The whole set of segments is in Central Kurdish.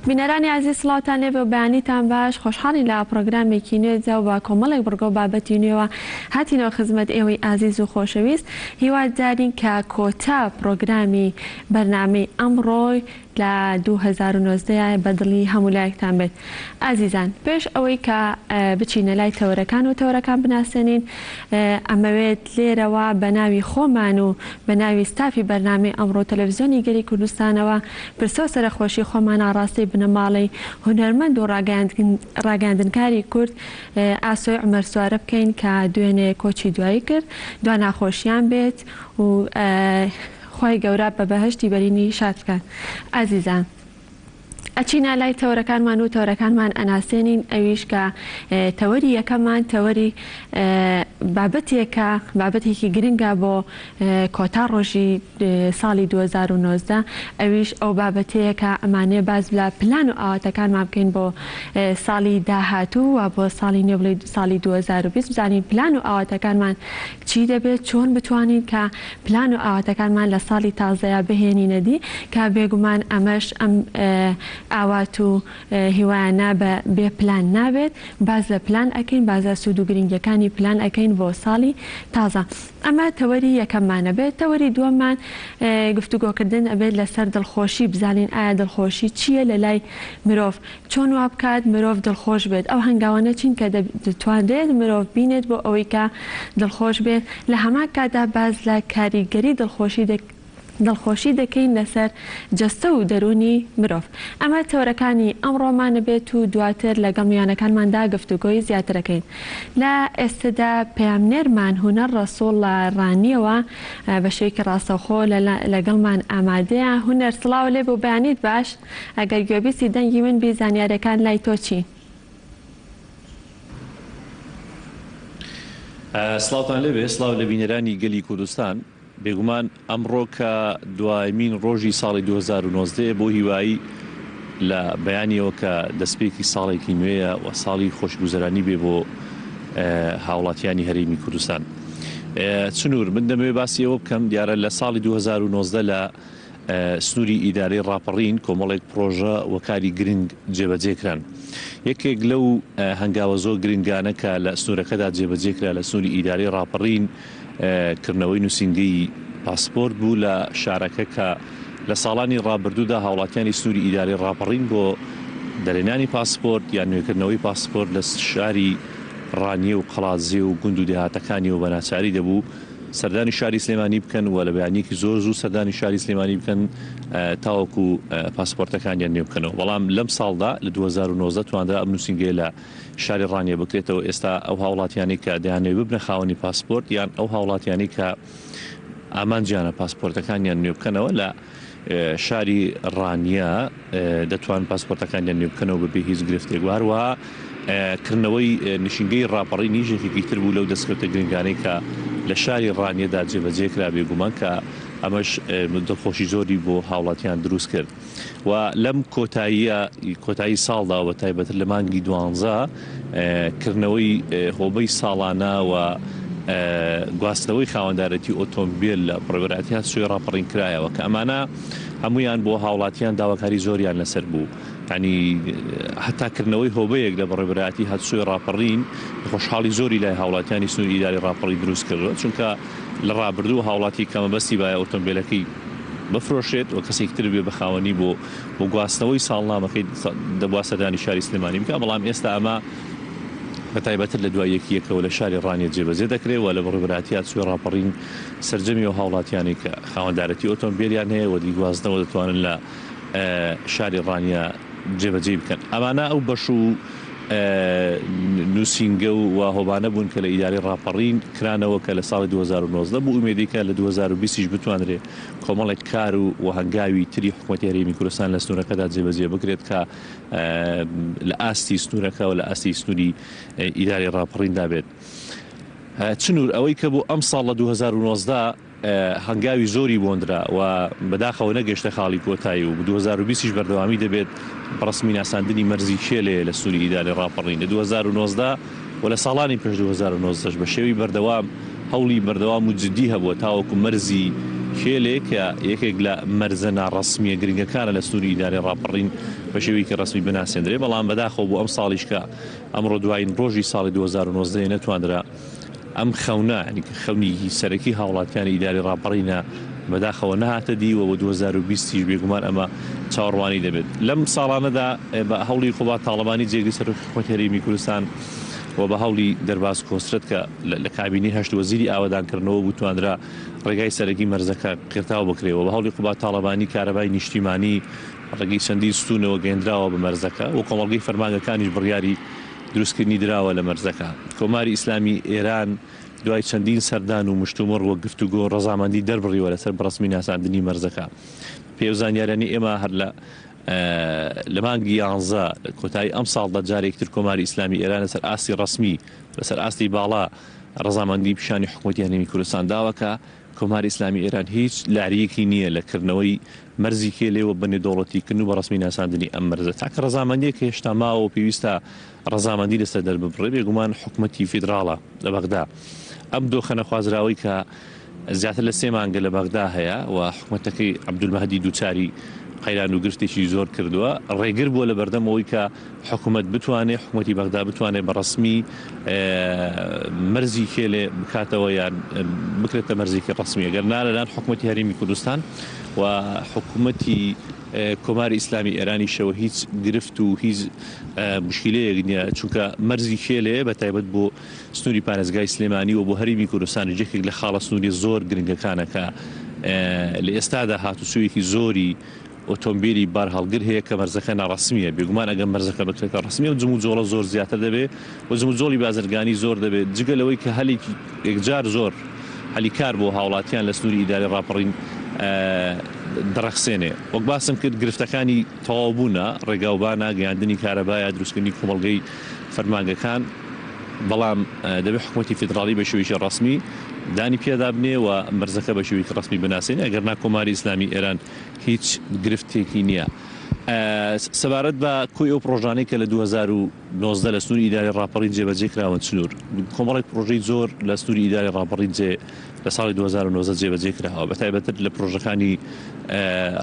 بینەرانی ئازیز سڵاوتان لێبێ و بەیانیتان باش، خۆشحاڵین لە پڕۆگرامێکی نوێ دا و بە کۆمەڵێک بڕگە و بابەتی نوێوە هاتینەوە خزمەت ئێوەی ئازیز و خۆشەویست، هیوادارین کە کۆتا پڕۆگرامی بەرنامەی ئەمڕۆی لە 2019 بە دڵی هەموو لایەکتان بێت. ئازیزان پێش ئەوەی کە بچینە لای تەوەرەکان و تەوەرەکان بناسێنین ئەمەوێت لێرەوە بە ناوی خۆمان و بە ناوی ستافی بەرنامەی ئەمڕۆ تەلەفزیۆنی گەلی کوردستانەوە پرسە و سەرەخۆشی خۆمان ئاڕاستەی بنەماڵەی هونەرمەند و ڕاگەیاندنکاری کورد ئاسۆی عومەر سوارە بکەین کە دوێنێ کۆچی دوایی کرد دوا ناخۆشیان بێت و خوای گەورە بە بەهەشتی بەرینی شاد بکات ئازیزان. ئەچینە لای تەوەرەکانمان و تەوەرەکانمان ئەناسێنین ئەویش کە تەوەری یەکەممان تەوەری بابەتێکە بابەتێکی گرنگە بۆ کۆتا ڕۆژی ساڵی 2019 ئەویش ئەو بابەتەیە کە ئەمانێ باس لە پلان و ئاواتەکانمان بکەین بۆ ساڵی داهاتوو و بۆ ساڵی نوێ بڵێ ساڵی 2020 بزانین پلان و ئاواتەکانمان چی دەبێت چۆن بتوانین کە پلان و ئاواتەکانمان لە ساڵی تازەیا بهێنینە دی کە بێگومان ئەمەش ئەم ئاوات و هیوایانە بە بێ پلان نابێت، باس لە پلان ئەکەین باس لە سوود و گرنگیەکانی پلان ئەکەین بۆ ساڵی تازە. ئەمە تەوەری یەکەممان ئەبێت، تەوەری دووەممان گفتوگۆکردن ئەبێت لەسەر دڵخۆشی بزانین ئایا دڵخۆشی چییە لە لای مرۆڤ؟ چۆن وا بکات مرۆڤ دڵخۆش بێت؟ ئەو هەنگاوانە چین کە دەتوانرێت مرۆڤ بینێت بۆ ئەوەی کە دڵخۆش بێت؟ لە هەمان کاتدا باس لە کاریگەری دڵخۆشی دڵخۆشی دەکەین لەسەر جەستە و دەروونی مرۆڤ. ئەمە تەوەرەکانی ئەمڕۆمانە بێت و دواتر لەگەڵ میوانەکانماندا گفتوگۆی زیاتر ئەکەین. لە ئێستەدا پەیامنێرمان هونەر ڕەسوڵ لە ڕانیەوە بە شێوەیەکی ڕاستەوخۆ لەگەڵمان ئامادەیە. هونەر سڵاو لێ بێ و بەیانیت باش. ئەگەر گوێبیستی دەنگی من بی زانیاریەکان لای تۆ چین؟ سڵاوتان لێبێ، سڵاو لە بینەرانی گەلی کوردستان. بێگومان ئەمڕۆ کە دوایمین ڕۆژی ساڵی 2019 یە بۆ هیوایی لە بەیانیەوە کە دەستپێکی ساڵێکی نوێیە و ساڵی خۆشگوزەرانی بێ بۆ هاوڵاتیانی هەرێمی کوردستان. چنور من دەمەوێ باسی ئەوە بکەم دیارە لە ساڵی 2019 لە سنووری ئیدارەی ڕاپەڕین کۆمەڵێک پڕۆژە و کاری گرنگ جێبەجێ کران. یەکێک لەو هەنگاوە زۆر گرنگانە کە لە سنوورەکەدا جێبەجێ کرا لە سنووری ئیدارەی ڕاپەڕین کردنەوەی نووسینگەی پاسپۆرت بوو لە شارەکە کە لە ساڵانی ڕابردوودا هاوڵاتیانی سنووری ئیدارەی ڕاپەڕین بۆ دەرهێنانی پاسپۆرت یان نوێکردنەوەی پاسپۆرت لە شاری ڕانیە و قەڵادزێ و گوند و دێهاتەکانیەوە بە ناچاری دەبوو سەردانی شاری سلێمانی بکەن و لە بەیانیەکی زۆر زوو سەردانی شاری سلێمانی بکەن تاوەکو پاسپۆرتەکانیان نوێ بکەنەوە بەڵام لەم ساڵدا لە 2019 توانرا ئەم نووسینگەیە لە شاری ڕانیە بکرێتەوە ئێستا ئەو هاوڵاتیانەی کە دەیانەوێت ببنە خاوەنی پاسپۆرت یان ئەو هاوڵاتیانەی کە ئامانجیانە پاسپۆرتەکانیان نوێ بکەنەوە لە شاری ڕانیە دەتوان پاسپۆرتەکانیان نوێ بکەنەوە بەبێ هیچ گرفتێک و هەروەها کردنەوەی نشینگەی ڕاپەڕینیش یەکێکی تر بوو لەو دەستکەوتە گرنگانەی کە لە شاری ڕانیەدا جێبەجێ کرا بێگومان کە ئەمەش دڵخۆشی زۆری بۆ هاوڵاتیان دروست کرد و لەم کۆتاییە کۆتایی ساڵدا و تایبەتر لە مانگی دوانزە کردنەوەی هۆبەی ساڵانە و گواستنەوەی خاوەندارێتی ئۆتۆمبێل لە بەڕێوەبەرایەتی هاتوچۆی ڕاپەڕین کرایەوە کە ئەمانە هەمویان بۆ هاوڵاتیان داواکاری زۆریان لەسەر بوو ینی هەتا کردنەوەی هۆبەیەک لە بەڕێوەبەرایەتی هاتوچۆی ڕاپەڕین خۆشحاڵی زۆری لای هاوڵاتیانی سنووری ئیداری ڕاپەڕین دروست کردووە چونکە لە ڕابردوو هاوڵاتی کە مەبەستی بایە ئۆتۆمبێلەکەی بفرۆشێت و کەسێکی تر بێ بە خاوەنی بۆ بۆ گواستنەوەی ساڵنامەکەی دەبوا سەردانی شاری سلێمانی بکات بەڵام ئێستا ئەمە بە تایبەتر لە دوای یەکی یەکەوە لە شاری ڕانیە جێبەجێ دەکرێت و لە بەڕێوەبەرایەتی هاتوچۆی ڕاپەڕین سەرجەمی ئەو هاوڵاتیانەی کە خاوەندارێتی ئۆتۆمبێلیان هەیە و دیگوازنەوە دەتوانن لە شاری ڕانیە جێبەجێی بکەن. ئەمانە ئەو بەش و نووسینگە و هۆبانە بوون کە لە ئیدارەی ڕاپەڕین کرانەوە کە لە ساڵی 2019 بوو ئومێدی کە لە 2020 یش بتوانرێ کۆمەڵێک کار و و هەنگاوی تری حکوومەتی هەرێمی کوردستان لە سنوورەکەدا جێبەجێ بکرێت کە لە ئاستی سنوورەکە و لە ئاستی سنووری ئیدارەی ڕاپەڕیندا بێت. چنوور ئەوەی کە بۆ ئەمساڵ لە 2019 هەنگاوی زۆری بۆندرا و بەداخەوە نەگەشتە خاڵی کۆتایی و 2020 یش بەردەوامی دەبێت بە ڕەسمی ناساندنی مەرزی کێلێ لە سنووری ئیدارەی ڕاپەڕین لە 2019 و لە ساڵانی پێش 2019 بە شێوەی بەردەوام هەوڵی بەردەوام و جدی هەبووە تاوەکو مەرزی کێلێ کە یەکێک لە مەرزە ناڕەسمییە گرنگەکانە لە سنووری ئیدارەی ڕاپەڕین بە شێوەیەکی ڕەسمی بناسێندرێ، بەڵام بەداخەوە بۆ ئەمساڵیش کە ئەمڕۆ دوایین ڕۆژی ساڵی 2019 یە نەتواندرا ئەم خەونە یانی کە خەونێکی سەرەکی هاوڵاتیانی ئیدارەی ڕاپەڕینە بەداخەوە نەهاتە دی و بۆ 2020 یش بێگومان ئەمە چاوەڕوانی دەبێت لەم ساڵانەدا بە هەوڵی قوباد تاڵەبانی جێگری سەرۆکی حکومەتی هەرێمی کوردستان و بە هەوڵی دەرباز کۆسرەت کە لە کابینەی هەشت وەزیری ئاوەدانکردنەوە بوو توانرا ڕێگای سەرەکی مەرزەکە قیرتاو بکرێ و بە هەوڵی قوباد تاڵەبانی کارەبای نیشتیمانی ڕێگەی چەندین ستوونەوە گەیەندراوە بە مەرزەکە و کۆمەڵگەی فەرمانگەکانیش بڕیاری دروستکردنی دراوە لە مەرزەکە. کۆماری ئیسلامی ئێران دوای چەندین سەردان و مشتومڕ و گفتوگۆ ڕەزامەندی دەربڕیوە لەسەر بەڕەسمی ناساندنی مەرزەکە. پێی ئەو زانیاریانەی ئێمە هەر لە لە مانگی یانزە کۆتایی ئەمساڵدا جارێکی تر کۆماری ئیسلامی ئێران لەسەر ئاستی ڕەسمی لەسەر ئاستی باڵا ڕەزامەندی پیشانی حکوومەتی هەرێمی کوردستان داوە کە کۆماری ئیسلامی ئێران هیچ لارییەکی نییە لە کردنەوەی مەرزی کێلێ و بە نێودەوڵەتیکردن و بە ڕەسمی ناساندنی ئەم مەرزە. تاکە ڕەزامەندییەک کە هێشتا ماوە و پێویستە ڕەزامەندی لەسەر دەرببڕێ بێگومان حکومەتی فیدراڵە لە بەغدا. ئەم دۆخە نەخوازراوەی کە زیاتر لە سێ مانگە لە بەغدا هەیە و حکومەتەکەی عەبدولمەهدی دووچاری قەیران و گرفتێکی زۆر کردووە، ڕێگر بووە لە بەردەم ئەوەی کە حکومەت بتوانێ حکومەتی بەغدا بتوانێ بە ڕەسمی مەرزی کێلێ بکاتەوە یان بکرێتە مەرزێکی ڕەسمی ئەگەر نا لەلایەن حکومەتی هەرێمی کوردستان و حکومەتی کۆماری ئیسلامی ئێرانیشەوە هیچ گرفت و هیچ مشکلەیەک نییە چونکە مەرزی کێلێ بە تایبەت بۆ سنووری پارێزگای سلێمانی و بۆ هەرێمی کوردستان یەکێک لە خاڵە سنووری زۆر گرنگەکانە کە لە ئێستادا هاتوچۆیەکی زۆری ئۆتۆمبێلی بارهەڵگر هەیە کە مەرزەکە ناڕەسمییە، بێگومان ئەگەر مەرزەکە بکرێتە ڕەسمی ئەو جموجۆڵە زۆر زیاتر دەبێت و جموجۆڵی بازرگانی زۆر دەبێت، جگە لەوەی کە هەلێکی یەکجار زۆر هەلی کار بۆ هاوڵاتیان لە سنووری ئیدارەی ڕاپەڕین دەڕەخسێنێ. وەک باسم کرد گرفتەکانی تەواوبوونە، ڕێگاوبانە، گەیاندنی کارەبایە، دروستکردنی کۆمەڵگەی فەرمانگەکان، بەڵام دەبێت حکومەتی فیدراڵی بە شێوەیەکی ڕەسمی دانی پیادا بنێ و مەرزەکە بە شێوەیەکی ڕەسمی بناسێنێ، ئەگەرنا کۆماری ئیسلامی ئێران هیچ گرفتێکی نییە. سەبارەت بە کۆی ئەو پڕۆژانەی کە لە 2019 لە سنووری ئیدارەی ڕاپەڕین جێبەجێ کراون سنوور کۆمەڵێک پڕۆژەی زۆر لە سنووری ئیدارەی ڕاپەڕین جێ لە ساڵی 2019 جێبەجێ کراوە بە تایبەتر لە پڕۆژەکانی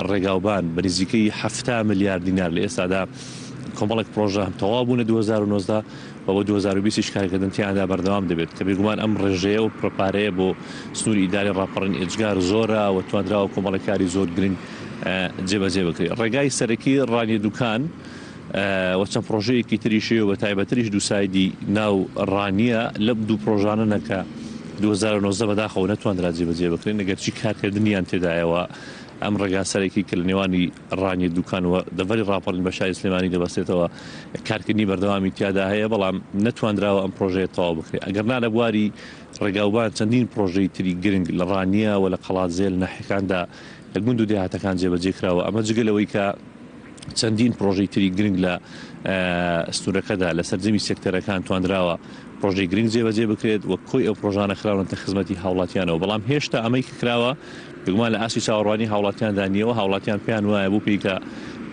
ڕێگاوبان بە نزیکەی 70 ملیار دینار لە ئێستادا کۆمەڵێک پڕۆژە هەم تەواو بوون لە 2019 و بۆ 2020 یش کارکردن تیاندا بەردەوام دەبێت کە بێگومان ئەم ڕێژەیە و بڕە پارەیە بۆ سنووری ئیدارەی ڕاپەڕین ئێجگار زۆرە و توانراوە کۆمەڵێک کاری زۆر گرنگ جێبەجێ بکرێت. ڕێگای سەرەکی ڕانیە دوکان و چەند پڕۆژەیەکی تریش هەیە و بە تایبەتریش دووسایدی ناو ڕانیە لەم دوو پڕۆژانە نەکە 2019 بەداخەوە نەتواندرا جێبەجێ بکرێن ئەگەرچی کارکردنیان تێدایە و ئەم ڕێگا سەرەکی کە لە نێوانی ڕانیە دوکان و دەڤەری ڕاپەڕین بە شاری سلێمانی دەبەستێتەوە کارکردنی بەردەوامی تیادا هەیە بەڵام نەتواندراوە ئەم پڕۆژەیە تەواو بکرێت ئەگەرنا لە بواری ڕێگاوبان چەندین پڕۆژەی تری گرنگ لە ڕانیە و لە قەڵادزێ لە ناحیەکاندا لە گوند و دێهاتەکان جێبەجێ کراوە ئەمە جگە لەوەی کە چەندین پڕۆژەی تری گرنگ لە سنوورەکەدا لە سەرجەمی سێکتەرەکان توانراوە پڕۆژەی گرنگ جێبەجێ بکرێت و کۆی ئەو پڕۆژانە خراونەتە خزمەتی هاوڵاتیانەوە بەڵام هێشتا ئەمەی کە کراوە بێگومان لە ئاستی چاوەڕوانی هاوڵاتیاندا نییە و هاوڵاتیان پێیان وایە بۆ پێی کە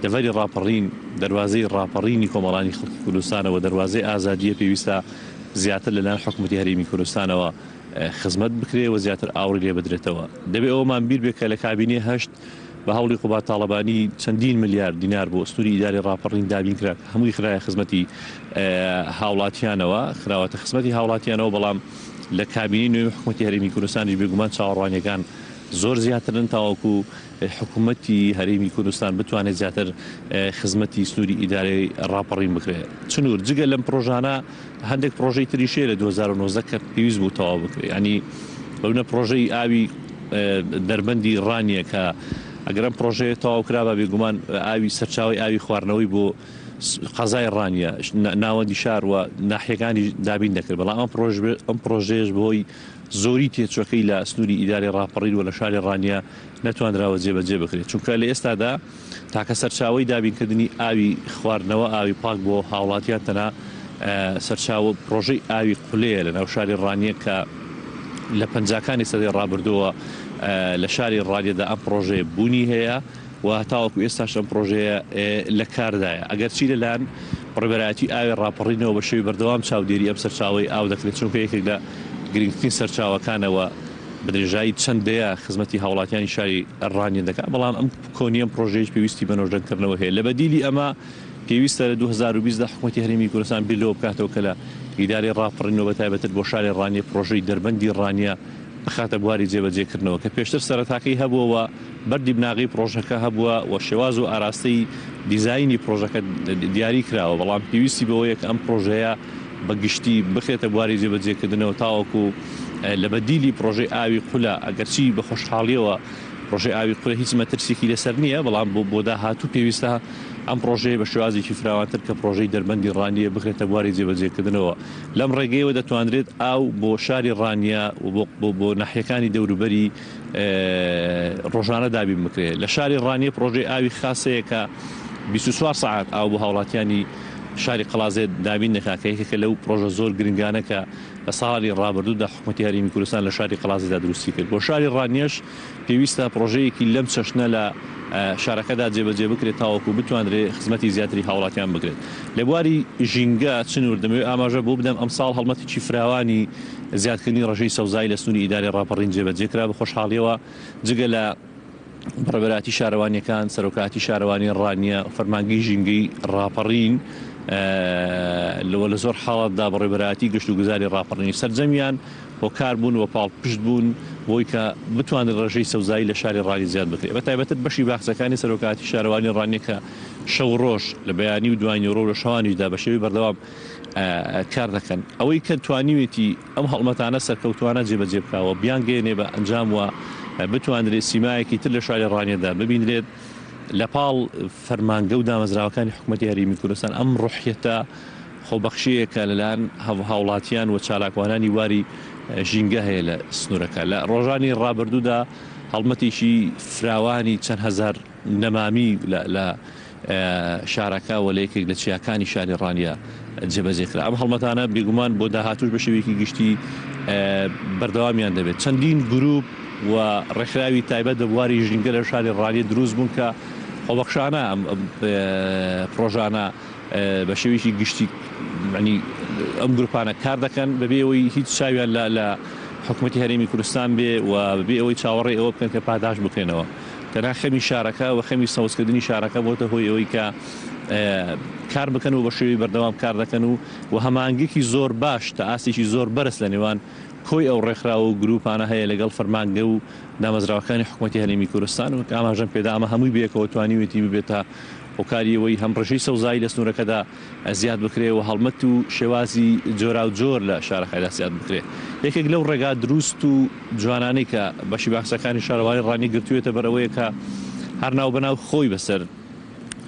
دەڤەری ڕاپەڕین دەروازەی ڕاپەڕینی کۆمەڵانی خەڵکی کوردستانە و دەروازەی ئازادییە پێویستە زیاتر لەلایەن حکومەتی هەرێمی کوردستانەوە خزمەت بکرێ و زیاتر ئاوڕی لێ بدرێتەوە. دەبێ ئەوەمان بیر بێ کە لە کابینەی هەشت بە هەوڵی قوباد تاڵەبانی چەندین ملیار دینار بۆ سنووری ئیداری ڕاپەڕین دابین کرا کە هەمووی خرایە خزمەتی هاوڵاتیانەوە، خراوەتە خزمەتی هاوڵاتیانەوە، بەڵام لە کابینەی نوێی حکومەتی هەرێمی کوردستانیش بێگومان چاوەڕوانییەکان زۆر زیاترن تاوەکو حکومەتی هەرێمی کوردستان بتوانێت زیاتر خزمەتی سنووری ئیدارەی ڕاپەڕین بکرێت. چنوور، جگە لەم پڕۆژانە هەندێک پڕۆژەی تریش هەیە لە 2019 کە پێویست بوو تەواو بکرێت یانی بەونە پڕۆژەی ئاوی دەربەندی ڕانیە کە ئەگەر ئەم پڕۆژەیە تەواو کرابا بێگومان ئاوی سەرچاوەی ئاوی خواردنەوەی بۆ قەزای ڕانیە ناوەندی شار و ناحیەکانی دابین دەکرد بەڵام ئەم پڕۆژ ئەم پڕۆژەیەش بەهۆی زۆری تێچوەکەی لە سنووری ئیدارەی ڕاپەڕین و لە شاری ڕانیە نەتوانراوە جێبەجێ بکرێت چونکە لە ئێستادا تاکە سەرچاوەی دابینکردنی ئاوی خواردنەوە ئاوی پاک بۆ هاوڵاتیان تەنها سەرچاوە پڕۆژەی ئاوی قولەیە لە ناو شاری ڕانیە کە لە پەنجاکانی سەدەی ڕابردووە لە شاری ڕانیەدا ئەم پڕۆژەیە بوونی هەیە و هەتاوەکو ئێستاش ئەم پڕۆژەیە لە کاردایە ئەگەرچی لەلایەن بەڕێوەبەرایەتی ئاوی ڕاپەڕینەوە بە شێوەی بەردەوام چاودێری ئەم سەرچاوەی ئاو دەکرێت چونکە یەکێک لە گرنگترین سەرچاوەکانە و بە درێژایی چەند دەیە خزمەتی هاوڵاتیانی شاری ڕانیە دەکات، بەڵام ئەم کۆنی ئەم پڕۆژەیەش پێویستی بە نۆژەنکردنەوە هەیە. لە بەدیلی ئەمە پێویستە لە 2020 دا حکومەتی هەرێمی کوردستان بیر لەوە بکاتەوە کە لە ئیدارەی ڕاپەڕین و بەتایبەتر بۆ شاری ڕانیە پڕۆژەی دەربەندی ڕانیە بخاتە بواری جێبەجێکردنەوە کە پێشتر سەرەتاکەی هەبووە و بەردی بناغەی پڕۆژەکە هەبووە و شێواز و ئاراستەی دیزاینی پڕۆژەکە دیاری کراوە، بەڵام پێویستی بەوەیە کە ئەم پڕۆژەیە بە گشتی بخرێتە بواری جێبەجێکردنەوە تاوەکو لە بەدیلی پڕۆژەی ئاوی قولە، ئەگەرچی بە خۆشحاڵییەوە پڕۆژەی ئاوی قولە هیچ مەترسیەکی لەسەر نییە، بەڵام بۆ داهاتوو پێویستە ئەم پڕۆژەیە بە شێوازێکی فراوانتر کە پڕۆژەی دەربەندی ڕانیە بخرێتە بواری جێبەجێکردنەوە. لەم ڕێگەیەوە دەتوانرێت ئاو بۆ شاری ڕانیە و بۆ ناحیەکانی دەوروبەری ڕۆژانە دابین بکرێت. لە شاری ڕانیە پڕۆژەی ئاوی خاس هەیە کە 24 سەعات ئاو بۆ هاوڵاتیانی شاری قەڵادزێ دابین دەکات کە یەکێکە لەو پڕۆژە زۆر گرنگانە کە لە ساڵانی ڕابردوودا حکومەتی هەرێمی کوردستان لە شاری قەڵادزێدا دروستی کرد. بۆ شاری ڕانیەش پێویستە پڕۆژەیەکی لەم چەشنە لە شارەکەدا جێبەجێ بکرێت تاوەکو بتوانرێت خزمەتی زیاتری هاوڵاتیان بکرێت. لە بواری ژینگە چنور دەمەوێت ئاماژە بۆ بدەم ئەمساڵ هەڵمەتێکی فراوانی زیادکردنی ڕێژەی سەوزایی لە سنووری ئیدارەی ڕاپەڕین جێبەجێ کرا بە خۆشحاڵیەوە جگە لە بەڕێوەبەرایەتی شارەوانییەکان، سەرۆکایەتی شارەوانی ڕانیە، فەرمانگەی ژینگەی ڕاپەڕین و لە زۆر حاڵەتدا بەڕێوەبەرایەتی گەشتوگوزاری ڕاپەڕینی سەرجەمیان هۆکار بوون و پاڵپشت بوون بۆی کە بتوانرێت ڕێژەی سەوزایی لە شاری ڕانیە زیاد بکرێت بە تایبەتر بەشی باخچەکانی سەرۆکایەتی شارەوانی ڕانیە کە شەو ڕۆژ لە بەیانی و دوانیوەڕۆ و لە شەوانیشدا بە شێوەی بەردەوام کار دەکەن. ئەوەی کە توانیوێتی ئەم هەڵمەتانە سەرکەوتووانە جێبەجێ بکا و بیانگەیەنێ بە ئەنجام و بتوانرێ سیمایەکی تر لە شاری ڕانیەدا ببینرێت، لە پاڵ فەرمانگە و دامەزراوەکانی حکومەتی هەرێمی کوردستان ئەم ڕۆحیەتە خۆبەخشییە کە لەلایەن هاوڵاتیان و چالاکوانانی واری ژینگە هەیە لە سنوورەکە. لە ڕۆژانی ڕابردوودا هەڵمەتێکی فراوانی چەند هەزار نەمامی لە شارەکە و لە یەکێک لە چیاکانی شاری ڕانیە جێبەجێ کرا. ئەم هەڵمەتانە بێگومان بۆ داهاتووش بە شێوەیەکی گشتی بەردەوامیان دەبێت. چەندین گروپ و ڕێکخراوی تایبەت بە بواری ژینگە لە شاری ڕانیە دروست بوون کە خۆبەخشانە ئەم پڕۆژانە بە شێوەیەکی گشتی یانی ئەم گروپانە کار دەکەن بەبێ ئەوەی هیچ چاویان لە لە حکوومەتی هەرێمی کوردستان بێ و بەبێ ئەوەی چاوەڕێی ئەوە بکەن کە پاداشت بکرێنەوە. تەنها خەمی شارەکە و خەمی سەوزکردنی شارەکە بۆتە هۆی ئەوەی کە کار بکەن و بە شێوەی بەردەوام کار دەکەن و و هەماهەنگیەکی زۆر باش تا ئاستێکی زۆر بەرز لە نێوان کۆی ئەو ڕێکخراو و گروپانە هەیە لەگەڵ فەرمانگە و دامەزراوەکانی حکومەتی هەرێمی کوردستان وەک ئاماژەم پێدا ئەمە هەمووی بەیەکەوە توانیوێتی ببێتە هۆکاری ئەوەی هەم ڕێژەی سەوزایی لە سنوورەکەدا زیاد بکرێ و هەڵمەت و شێوازی جۆراوجۆر لە شارەکەدا زیاد بکرێ. یەکێک لەو ڕێگا دروست و جوانانەی کە بەشی باخچەکانی شارەوانی ڕانیە گرتوویەتە بەر ئەوەیە کە هەر ناوبەناو خۆی بەسەر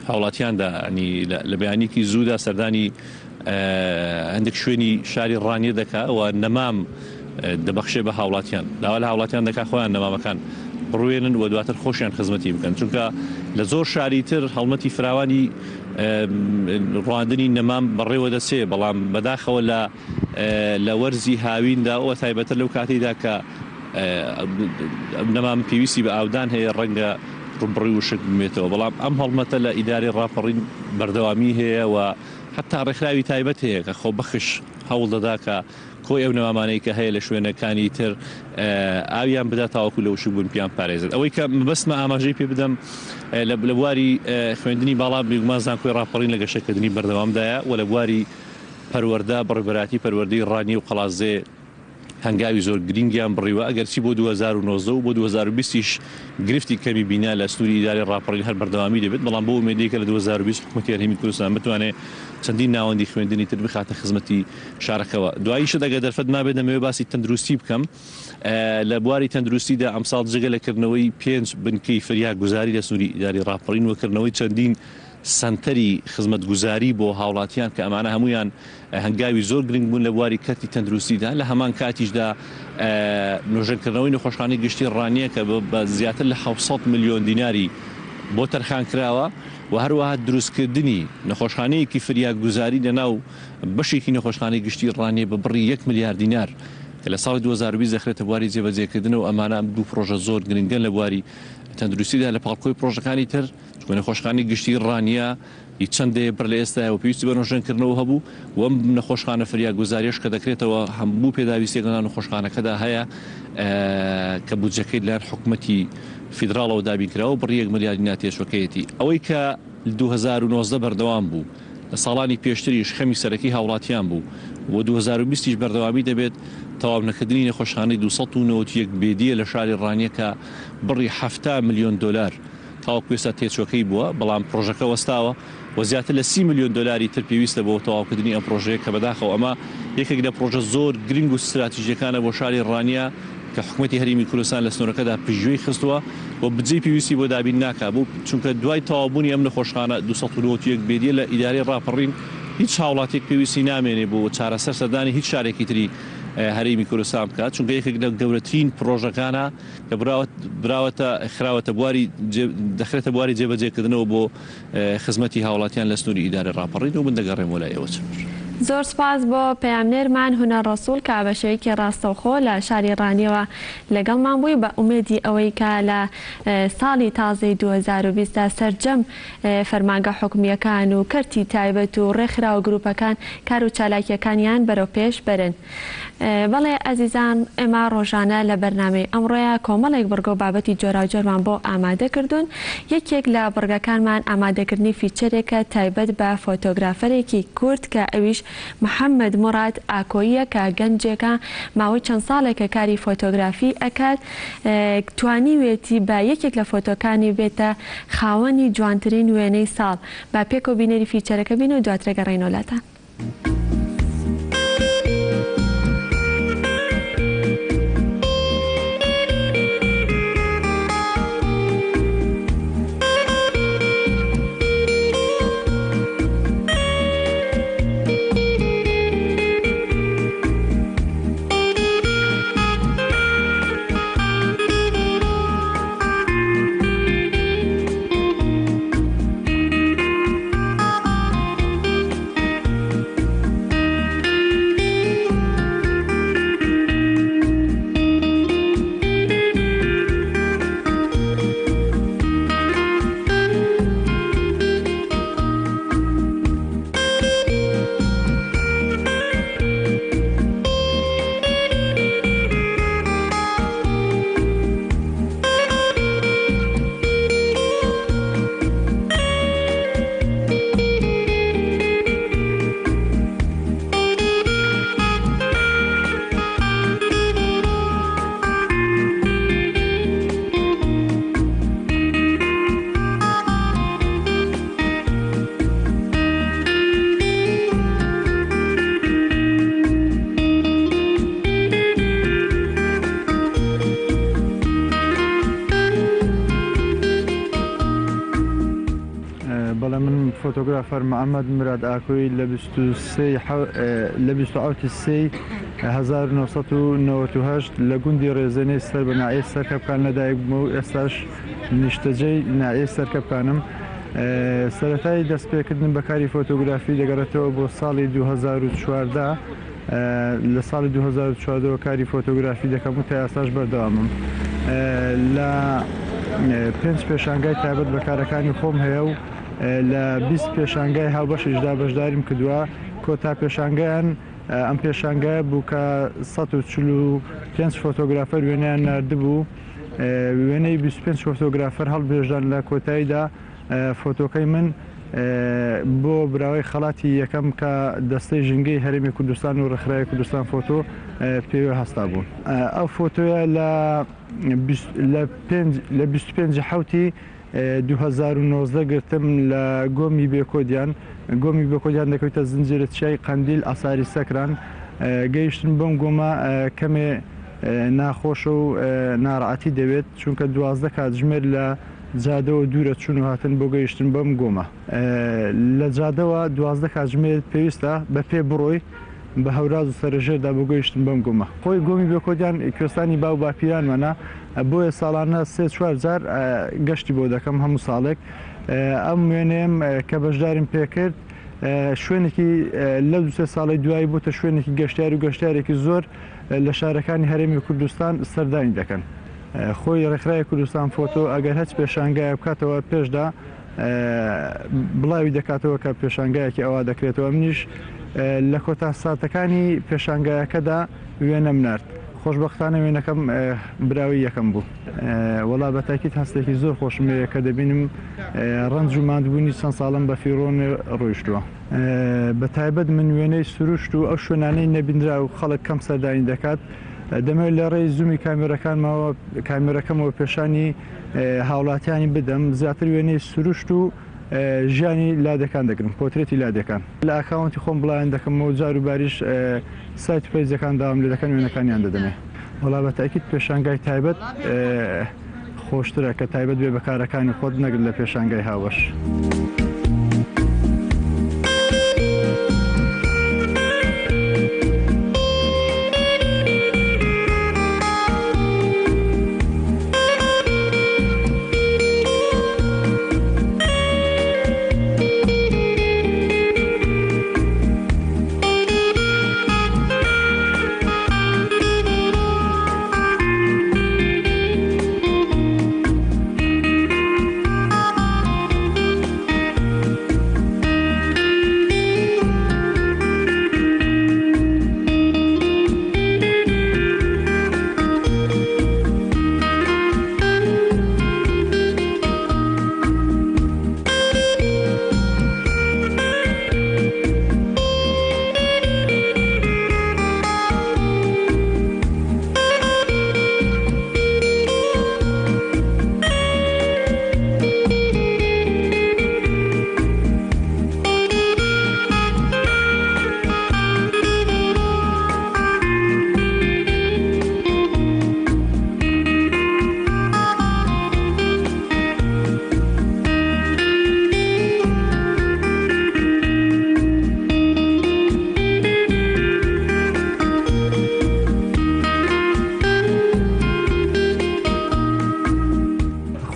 هاوڵاتیاندا ینی لە بەیانیکی زوودا سەردانی هەندێک شوێنی شاری ڕانیە دەکا و نەمام دەبەخشێ بە هاوڵاتیان داوا لە هاوڵاتیان دەکا خۆیان نەمامەکان بڕوێنن و دواتر خۆشیان خزمەتی بکەن چونکە لە زۆر شاری تر هەڵمەتی فراوانی ڕواندنی نەمام بەڕێوە دەچێ بەڵام بەداخەوە لە لە وەرزی هاویندا و تایبەتر لەو کاتەیدا کە نەمام پێویستی بە ئاودان هەیە ڕەنگە ڕووبڕی وشک بمێتەوە بەڵام ئەم هەڵمەتە لە ئیدارەی ڕاپەڕین بەردەوامی هەیە و حتا ڕێکخراوی تایبەت هەیە کە خۆبەخش هەوڵ دەدا کە کۆی ئەو نەمامانەی کە هەیە لە شوێنەکانی تر ئاویان بدا تاوەکو لە وشکبوون پیان پارێزێت. ئەوەی کە مەبەستمە ئاماژەی پێ بدەم لە بواری خوێندنی باڵا بێگومان زانکۆی ڕاپەڕین لە گەشەکردنی بەردەوامدایە و لە بواری پەروەردە بەڕێوەبەرایەتی پەروەردەی ڕانیە و قەڵادزێ هەنگاوی زۆر گرینگیان بڕیوە ئەگەرچی بۆ 2019 و بۆ 2020 یش گرفتی کەمی بینا لە سنووری ئیدارەی ڕاپەڕین هەر بەردەوامی دەبێت بەڵام بەو ئومێدەی کە لە 2020 حکوومەتی هەرێمی کوردستان بتوانێت چەندین ناوەندی خوێندنی تر بخاتە خزمەتی شارەکەوە. دوایی شت ئەگەر دەرفەت مابێت دەمەوێت باسی تەندروستی بکەم. لە بواری تەندروستیدا ئەمساڵ جگە لە کردنەوەی پێنج بنکەی فریاگوزاری لە سنووری ئیداری ڕاپەڕین و کردنەوەی چەندین سەنتەری خزمەتگوزاری بۆ هاوڵاتیان کە ئەمانە هەموویان هەنگاوی زۆر گرنگ بوون لە بواری کەرتی تەندروستیدا لە هەمان کاتیشدا نۆژەنکردنەوەی نەخۆشخانەی گشتی ڕانیە کە بە زیاتر لە 700 ملیۆن دیناری بۆ تەرخان کراوە و هەروەها دروستکردنی نەخۆشخانەیەکی فریاگوزاری لەناو بەشێکی نەخۆشخانەی گشتی ڕانیە بە بڕی یەک ملیار دینار. کە لە ساڵی 2020 دەخرێتە بواری جێبەجێکردنەوە. ئەمانە ئەم دوو پڕۆژە زۆر گرنگن لە بواری تەندروستیدا لە پاڵ کۆی پڕۆژەکانی تر، چونکە نەخۆشخانەی گشتی ڕانیە ی چەند دەیە بەر لە ئێستایە و پێویستی بە نۆژەنکردنەوە هەبوو و ئەم نەخۆشخانە فریاگوزاریەش کە دەکرێتەوە هەموو پێداویستیەک لەناو نەخۆشخانەکەدا هەیە کە بودجەکەی لەلایەن حکومەتی فیدراڵەوە دابینکراوە بڕی یەک ملیار دینار تێچوەکەیەتی. ئەوەی کە لە 2019 بەردەوام بوو لە ساڵانی پێشتریش خەمی سەرەکی هاوڵاتیان بوو و 2020 یش بەردەوامی دەبێت تەواو نەکردنی نەخۆشخانەی 291 بێدیە لە شاری ڕانیە کە بڕی 70 ملیۆن دۆلار تاوەکو ئێستا تێچووەکەی بووە، بەڵام پڕۆژەکە وەستاوە و زیاتر لە 30 ملیۆن دۆلاری تر پێویستە بۆ تەواوکردنی ئەم پڕۆژەیە کە بەداخەوە ئەمە یەکێک لە پڕۆژە زۆر گرنگ و ستراتیژییەکانە بۆ شاری ڕانیە کە حکومەتی هەرێمی کوردستان لە سنوورەکەدا پشتگوێی خستووە و بودجەی پێویستی بۆ دابین ناکات بۆ چونکە دوای تەواوبوونی ئەم نەخۆشخانە 291 بێدیە لە ئیدارەی ڕاپەڕین هیچ هاوڵاتیەک پێویستی نامێنێ بۆ چارەسەر سەردانی هیچ شارێکی تری هەرێمی کوردستان بکات چونکە یەکێک لە گەورەترین پڕۆژەکانە کە براوەتە خراوەتە بواری دەخرێتە بواری جێبەجێکردنەوە بۆ خزمەتی هاوڵاتیان لە سنووری ئیدارەی ڕاپەڕین و من دەگەڕێمەوە لای ئێوە چنور. زۆر سوپاس بۆ پەیامنێرمان هونەر ڕەسوڵ کە بە شێوەیەکی ڕاستەوخۆ لە شاری ڕانیەوە لەگەڵمان بووی بە ئومێدی ئەوەی کە لە ساڵی تازەی 2020 دا سەرجەم فەرمانگە حکومییەکان و کەرتی تایبەت و ڕێکخراو و گروپەکان کار و چالاکییەکانیان بەرەو پێش بەرن. بەڵێ ئەزیزان ئێمە ڕۆژانە لە بەرنامەی ئەمڕۆیا کۆمەڵێک بڕگە و بابەتی جۆراوجۆرمان بۆ ئامادە کردوون، یەکێک لە بڕگەکانمان ئامادەکردنی فیچەرێکە تایبەت بە فۆتۆگرافەرێکی کورد کە ئەویش محەمەد موراد ئاکۆییە کە گەنجێکە ماوەی چەند ساڵێکە کاری فۆتۆگرافی ئەکات توانیوێتی بە یەکێک لە فۆتۆکانی بێتە خاوەنی جوانترین وێنەی ساڵ با پێکەوە بینەری فیچەرەکە بین و دواتر ئەگەڕێینەوە لاتان. بەڵێ من فۆتۆگرافەر محەممەد مراد ئاکۆی لە لە 27 سێی 1998 لە گوندی ڕێزێنەی سەر بە ناحیەی سەرکەپکان لەدایک بوومە و ئێستاش نیشتەجێی ناحیەی سەرکەپکانم. سەرەتای دەستپێکردنم بە کاری فۆتۆگرافی دەگەڕێتەوە بۆ ساڵی 2014 لە ساڵی 2014 وە کاری فۆتۆگرافی دەکەم و تا ئێستاش بەردەوامم. لە پێنج پێشانگای تایبەت بە کارەکانی خۆم هەیە و لە 20 پێشانگای هاوبەشیشدا بەشداریم کردووە. کۆتا پێشانگایان ئەم پێشانگایە بوو کە 145 فۆتۆگرافەر وێنەیان ناردبوو. وێنەی 25 فۆتۆگرافەر هەڵبژێردران لە کۆتاییدا فۆتۆکەی من بۆ براوەی خەڵاتی یەکەم کە دەستەی ژینگەی هەرێمی کوردستان و ڕێکخراوی کوردستان فۆتۆ پێوە هەستا بوون. ئەو فۆتۆیە لە لە 25 حوتی 2019 گرتم لە گۆمی بێکۆدیان. گۆمی بێکۆدیان دەکەوێتە زنجیرە چیای قەندیل عەساری سەکران. گەیشتن بەم گۆمە کەمێ ناخۆشە و ناڕەعەتی دەوێت، چونکە 12 کاتژمێر لە جادەوە دوورە چوون و هاتن بۆ گەیشتن بەم گۆمە. لە جادەوە 12 کاتژمێرت پێویستە بە پێ بڕۆی بە هەوراز و سەرەژێردا بۆ گەیشتن بەم گۆمە. خۆی گۆمی بێکۆدیان کوێستانی باو باپیرانمانە، بۆیە ساڵانە سێ چوار جار گەشتی بۆ دەکەم هەموو ساڵێک. ئەم وێنەیەم کە بەشداریم پێکرد شوێنێکی لەو دوو سێ ساڵەی دوایی بۆتە شوێنێکی گەشتیاری و گەشتیارێکی زۆر. لە شارەکانی هەرێمی کوردستان سەردانی دەکەن. خۆی ڕێکخراوی کوردستان فۆتۆ ئەگەر هەچ پێشانگایەک بکاتەوە پێشدا بڵاوی دەکاتەوە کە پێشانگایەکی ئەوا دەکرێتەوە منیش لە کۆتا ساتەکانی پێشانگایەکەدا وێنەم نارد خۆشبەختانە وێنەکەم براوەی یەکەم بوو. وەڵا بە تاکید هەستێکی زۆر خۆشم هەیە کە دەبینم ڕەنج و ماندبوونی چەند ساڵم بە فیڕۆ ڕۆیشتووە. بە تایبەت من وێنەی سروشت و ئەو شوێنانەی نەبینراو خەڵک کەم سەردانی دەکات دەمەوێت لە ڕێی زوومی کامێرەکانمەوە کامێرەکەمەوە پێشانی هاوڵاتیانی بدەم زیاتر وێنەی سروشت و ژیانی لادێکان دەگرم پۆترێتی لادێکان لە ئاکاونتی خۆم بڵاویان دەکەمەوە جار و باریش سایت و پەیجەکان داوام لێ دەکەن وێنەکانیان دەدەمێ. وەڵا بە تەئکید پێشانگای تایبەت خۆشترە کە تایبەت بێ بە کارەکانی خۆت نەک لە پێشانگای هاوبەش.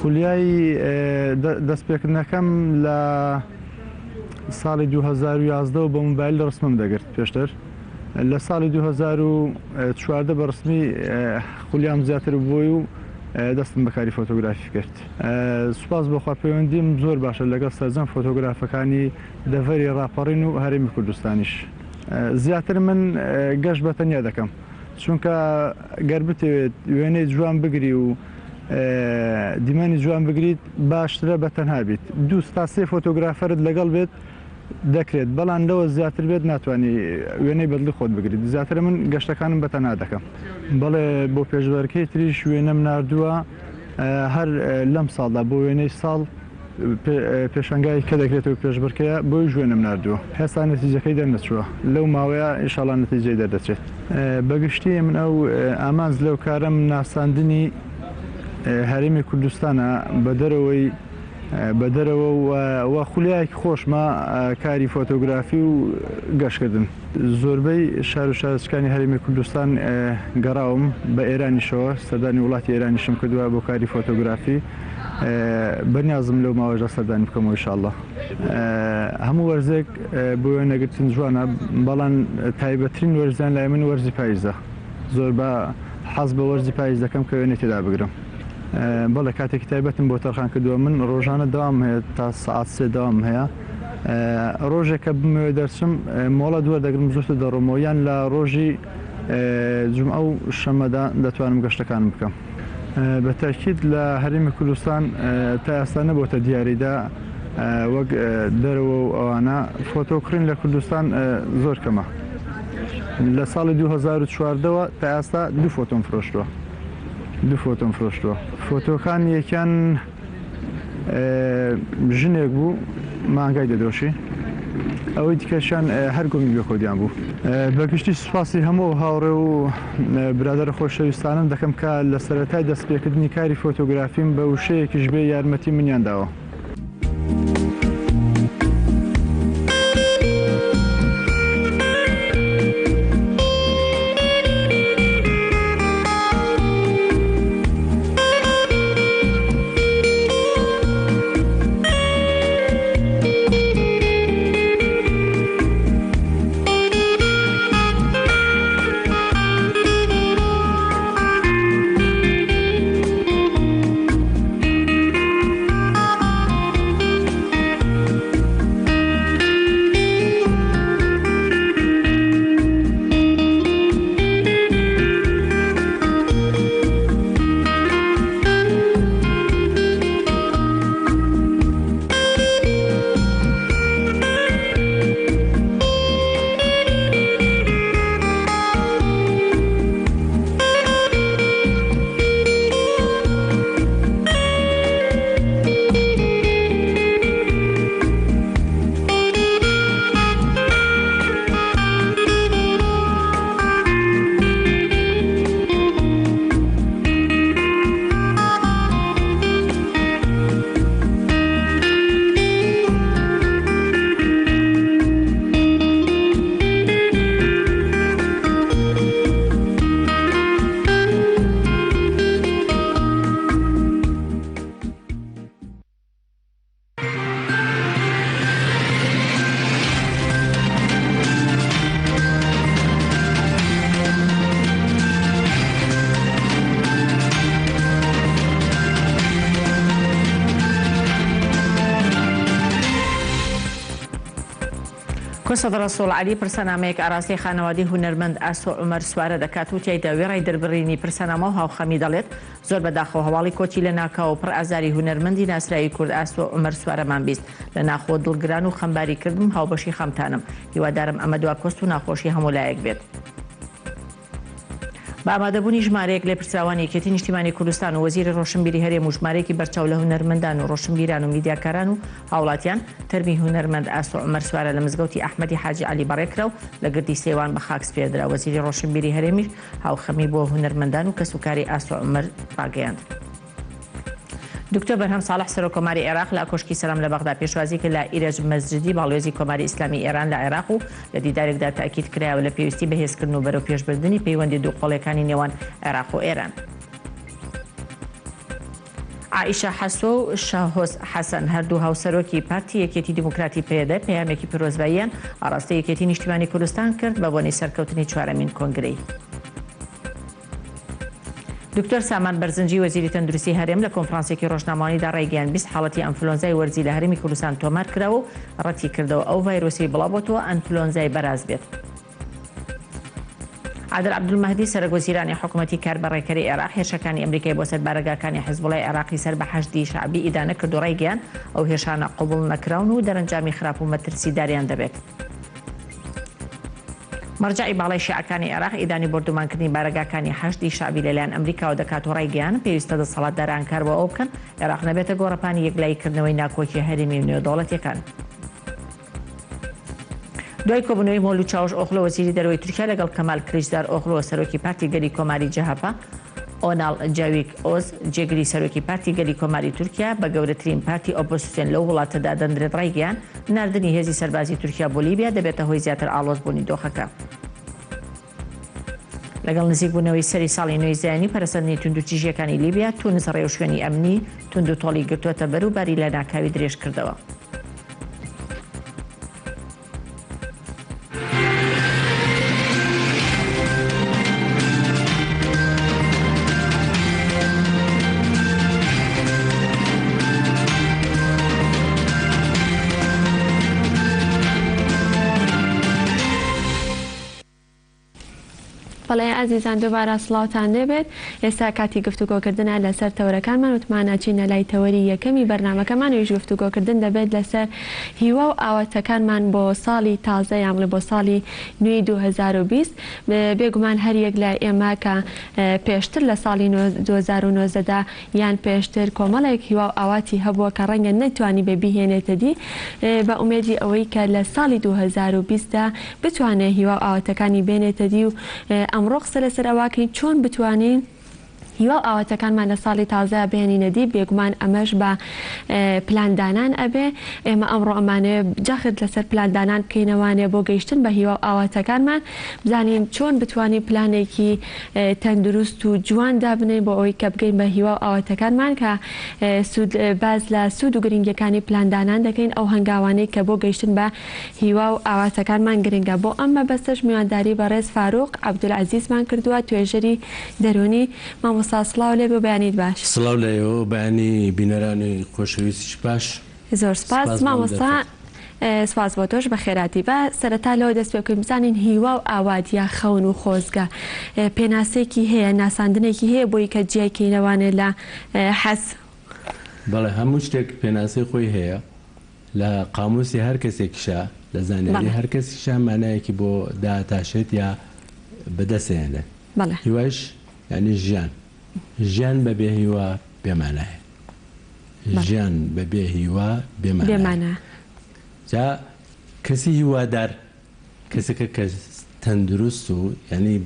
خولیای دەستپێکردنەکەم لە ساڵی 2011 بە موبایل ڕسمم دەگرت پێشتر لە ساڵی 2014 بە ڕسمی خولیام زیاتر بووی و دەستم بەکاری فۆتۆگرافی کرد. سوپاس بۆ خوا پەیوەندیم زۆر باشە لەگەڵ سەرجەم فۆتۆگرافەکانی دەڤەری ڕاپەڕین و هەرێمی کوردستانیش. زیاتر من گەشت بە تەنیا دەکەم چونکە گەر بتەوێت وێنەی جوان بگری و دیمەنی جوان بگریت باشترە بە تەنها بیت دوو تا سێ فۆتۆگرافەرت لەگەڵ بێت دەکرێت بەڵام لەوە زیاتر بێت ناتوانی وێنەی بەدڵی خۆت بگریت زیاتر من گەشتەکانم بە تەنها دەکەم. بەڵێ بۆ پێشبەرکێی تریش وێنەم ناردووە هەر لەم ساڵدا بۆ وێنەی ساڵ پێشانگای کە دەکرێتەوە پێشبڕکێیە بۆیش وێنەم ناردووە هێستا نەتیجەکەی دەرنەچووە لەو ماوەیە ئینشاڵا نەتیجەی دەردەچێت. بەگشتی من ئەو ئامانج لەو کارەم ناساندنی هەرێمی کوردستانە بە دەرەوەی بە دەرەوە و خولیایەکی خۆشمە کاری فۆتۆگرافی و گەشتکردن. زۆربەی شار و شارۆچکانی هەرێمی کوردستان گەڕاوم، بە ئێرانیشەوە سەردانی وڵاتی ئێرانیشم کردووە بۆ کاری فۆتۆگرافی، بەنیازم لەو ماوەشدا سەردانی بکەمەوە ئیشاڵڵا. هەموو وەرزێک بۆ وێنەگرتن جوانە، بەڵام تایبەتترین وەرزیان لای من وەرزی پایزە. زۆر بە حەز بە وەرزی پایز دەکەم کە وێنەی تێدا بگرم. بەڵێ کاتێکی تایبەتم بۆ تەرخان کردووە من ڕۆژانە دەوام هەیە تا سەعات سێ دەوام هەیە ڕۆژێک کە بمەوێت دەرچم مۆڵەت وەردەگرم زووتر دەڕۆمەوە یان لە ڕۆژی جومعە و شەممەدا دەتوانم گەشتەکانم بکەم. بە تەئکید لە هەرێمی کوردستان تا ئێستا نەبۆتە دیاریدە وەک دەرەوە و ئەوانە فۆتۆ کڕین لە کوردستان زۆر کەمە لە ساڵی 2014 وە تا ئێستا دوو فۆتۆم فرۆشتووە. دوو فۆتۆم فرۆشتووە. فۆتۆکان یەکیان ژنێک بوو مانگای دەدۆشی، ئەوەی دیکەشیان هەر گۆمی بێکۆدیان بوو. بەگشتی سوپاسی هەموو ئەو هاوڕێ و برادەرە خۆشەویستانەم دەکەم کە لە سەرەتای دەستپێکردنی کاری فۆتۆگرافیم بە وشەیەکیش بێ یارمەتی منیان داوە. کۆسرەت ڕەسوڵ عەلی پرسەنامەیەک ئاراستەی خانەوادەی هونەرمەند ئاسۆ عومەر سوارە دەکات و تیایدا وێڕای دەربڕینی پرسەنامە و هاوخەمی دەڵێت، زۆر بەداخەوە هەواڵی کۆچی لەناکاو و پڕ ئازاری هونەرمەندی ناسراوی کورد ئاسۆ عومەر سوارەمان بیست، لە ناخەوە دڵگران و خەمباری کردم، هاوبەشی خەمتانم. هیوادارم ئەمە دوا کۆست و ناخۆشی هەموو لایەک بێت. بە ئامادەبوونی ژمارەیەک لێپرسراوانی یەکێتی نیشتیمانی کوردستان و وەزیری ڕۆشنبیری هەرێم و ژمارەیەکی بەرچاو لە هونەرمەندان و ڕۆشنبیران و میدیاکاران و هاوڵاتیان، تەرمی هونەرمەند ئاسۆ عومەر سوارە لە مزگەوتی ئەحمەدی حاجی عەلی بەڕێکرا و لە گردی سەیوان بە خاک سپێردرا. وەزیری ڕۆشنبیری هەرێمیش هاوخەمی بۆ هونەرمەندان و کەسوکاری ئاسۆ عومەر ڕاگەیاند. دکتۆر بەرهەم ساڵح سەرۆککۆماری عێراق لە کۆشکی سەلام لە بەغدا پێشوازی کرد لە ئیرەج مەسجدی باڵوێزی کۆماری ئیسلامی ئێران لە عێراق و لە دیدارێکدا تەئکید کرایەوە لە پێویستی بەهێزکردن و بەرەوپێشبردنی پەیوەندی دووقۆڵیەکانی نێوان عێراق و ئێران. عائیشە حەسۆ و شاهۆز حەسەن هەردوو هاوسەرۆکی پارتی یەکێتی دیموکراتی پەیەدە پەیامێکی پیرۆزباییان ئاڕاستەی یەکێتی نیشتیمانی کوردستان کرد بە بۆنەی سەرکەوتنی چوارەمین کۆنگرەی. دکتۆر سامان بەرزنجی وەزیری تەندروستی هەرێم لە کۆنفرانسێکی ڕۆژنامەوانیدا ڕایگەیاند 20 حاڵەتی ئەنفلۆنزای وەرزی لە هەرێمی کوردستان تۆمار کراوە و ڕەتیکردەوە ئەو ڤایرۆسەی بڵاوبۆتەوە ئەنفلۆنزای بەراز بێت. عادل عەبدولمەهدی سەرەک وەزیرانی حکومەتی کاربەڕێکەری عێراق هێرشەکانی ئەمریکای بۆ سەر بارەگاکانی حزبوڵای عێراقی سەر بە حەشدی شەعبی ئیدانە کرد و ڕایگەیاند ئەو هێرشانە قبوڵ نەکراون و دەرەنجامی خراپ و مەترسیداریان دەبێت. مەرجەعی باڵای شیعەکانی عێراق ئیدانەی بۆردومانکردنی بارەگاکانی حەشدی شەعبی لەلایەن ئەمریکاوە دەکات و ڕایگەیاند، پێویستە دەسەڵاتداران کار بۆ ئەوە بکەن عێراق نەبێتە گۆڕەپانی یەکلاییکردنەوەی ناکۆکییە هەرێمی و نێودەوڵەتییەکان. دوای کۆبوونەوەی مەولود چاوش ئۆغلۆ وەزیری دەرەوەی تورکیا لەگەڵ کەمال کلیچدار ئۆغلۆ سەرۆکی پارتی گەلی کۆماری جەهەپە، ئۆناڵ جاویک ئۆز، جێگری سەرۆکی پارتی گەلی کۆماری تورکیا، بە گەورەترین پارتی ئۆپۆزسیۆن لەو وڵاتە دادەندرێت ڕایگەیاند، ناردنی هێزی سەربازی تورکیا بۆ لیبیا دەبێتە هۆی زیاتر ئاڵۆزبوونی دۆخەکە. لەگەڵ نزیکبوونەوەی سەری ساڵی نوێی زایینی و پەرەسەندنی توندوتیژییەکانی لیبیا، تونس ڕێوشوێنی ئەمنی توندوتۆڵی گرتووەتەبەر و باری لەناکاوی درێژکردەوە. بەڵێ ئازیزان دووبارە سڵاوتان لێبێت ئێستا کاتی گفتوگۆکردنە لەسەر تەوەرەکانمان وتمان ئەچینە لای تەوەری یەکەمی بەرنامەکەمان ئەویش گفتوگۆکردن دەبێت لەسەر هیوا و ئاواتەکانمان بۆ ساڵی تازە یان بڵێ بۆ ساڵی نوێی 2020 بێگومان هەر یەک لە ئێمە کە پێشتر لە ساڵی 2019 دا یان پێشتر کۆمەڵێک هیوا و ئاواتی هەبووە کە ڕەنگە نەیتوانیبێ بیهێنێتە دی بە ئومێدی ئەوەی کە لە ساڵی 2020 دا بتوانێ هیوا و ئاواتەکانی بێنێتە دی و ئەمڕۆ قسە لەسەر ئەوەکەین چۆن بتوانین هیوا و ئاواتەکانمان لە ساڵی تازە بهێنینە دی، بێگومان ئەمەش بە پلان دانان ئەبێ، ئێمە ئەمڕۆ ئەمانەوێ جەخت لەسەر پلان دانان بکەینەوانێ بۆ گەیشتن بە هیوا و ئاواتەکانمان، بزانین چۆن بتوانین پلانێکی تەندروست و جوان دابنێین بۆ ئەوەی کە بگەین بە هیوا و ئاواتەکانمان کە سوود باس لە سوود و گرنگیەکانی پلان دانان دەکەین، ئەو هەنگاوانەی کە بۆ گەیشتن بە هیوا و ئاواتەکانمان گرنگە، بۆ ئەم مەبەستەش میوانداری بەڕێز فاروق عەبدولعەزیزمان کردووە توێژەری دەروونی، مامۆستا سڵاو لێبێ و بەیانیت باش. سڵاو لە ئێوە و بەیانی بینەرانی خۆشەویستیش باش. زۆر سوپاس سپاس بۆ ئەم مامۆستا دەرفەتە. سوپاس بۆ تۆش بەخێرهاتی. با سەرەتا لەوە دەست پێ بکەین بزانین هیوا و ئاوات یا خەون و خۆزگە پێناسەیەکی هەیە ناساندنێکی هەیە بۆی کە جیای کەینەوانێ لە حەز؟ بەڵێ هەموو شتێک پێناسەی خۆی هەیە لە قامووسی هەر کەسێکیشا، لە زانیاری بەڵێ. هەر کەسیشا مانایەکی بۆ دائەتاشێت یا بەدەست ئەهێنێت. بەڵێ. هیوایش یانی ژیان. ژیان بە بێ هیوا بێ مانایە. بەڵێ. ژیان بە بێ هیوا بێ بێ مانایە. مانا. جا کەسی هیوادار کەسێکە کە تەندروست و یانی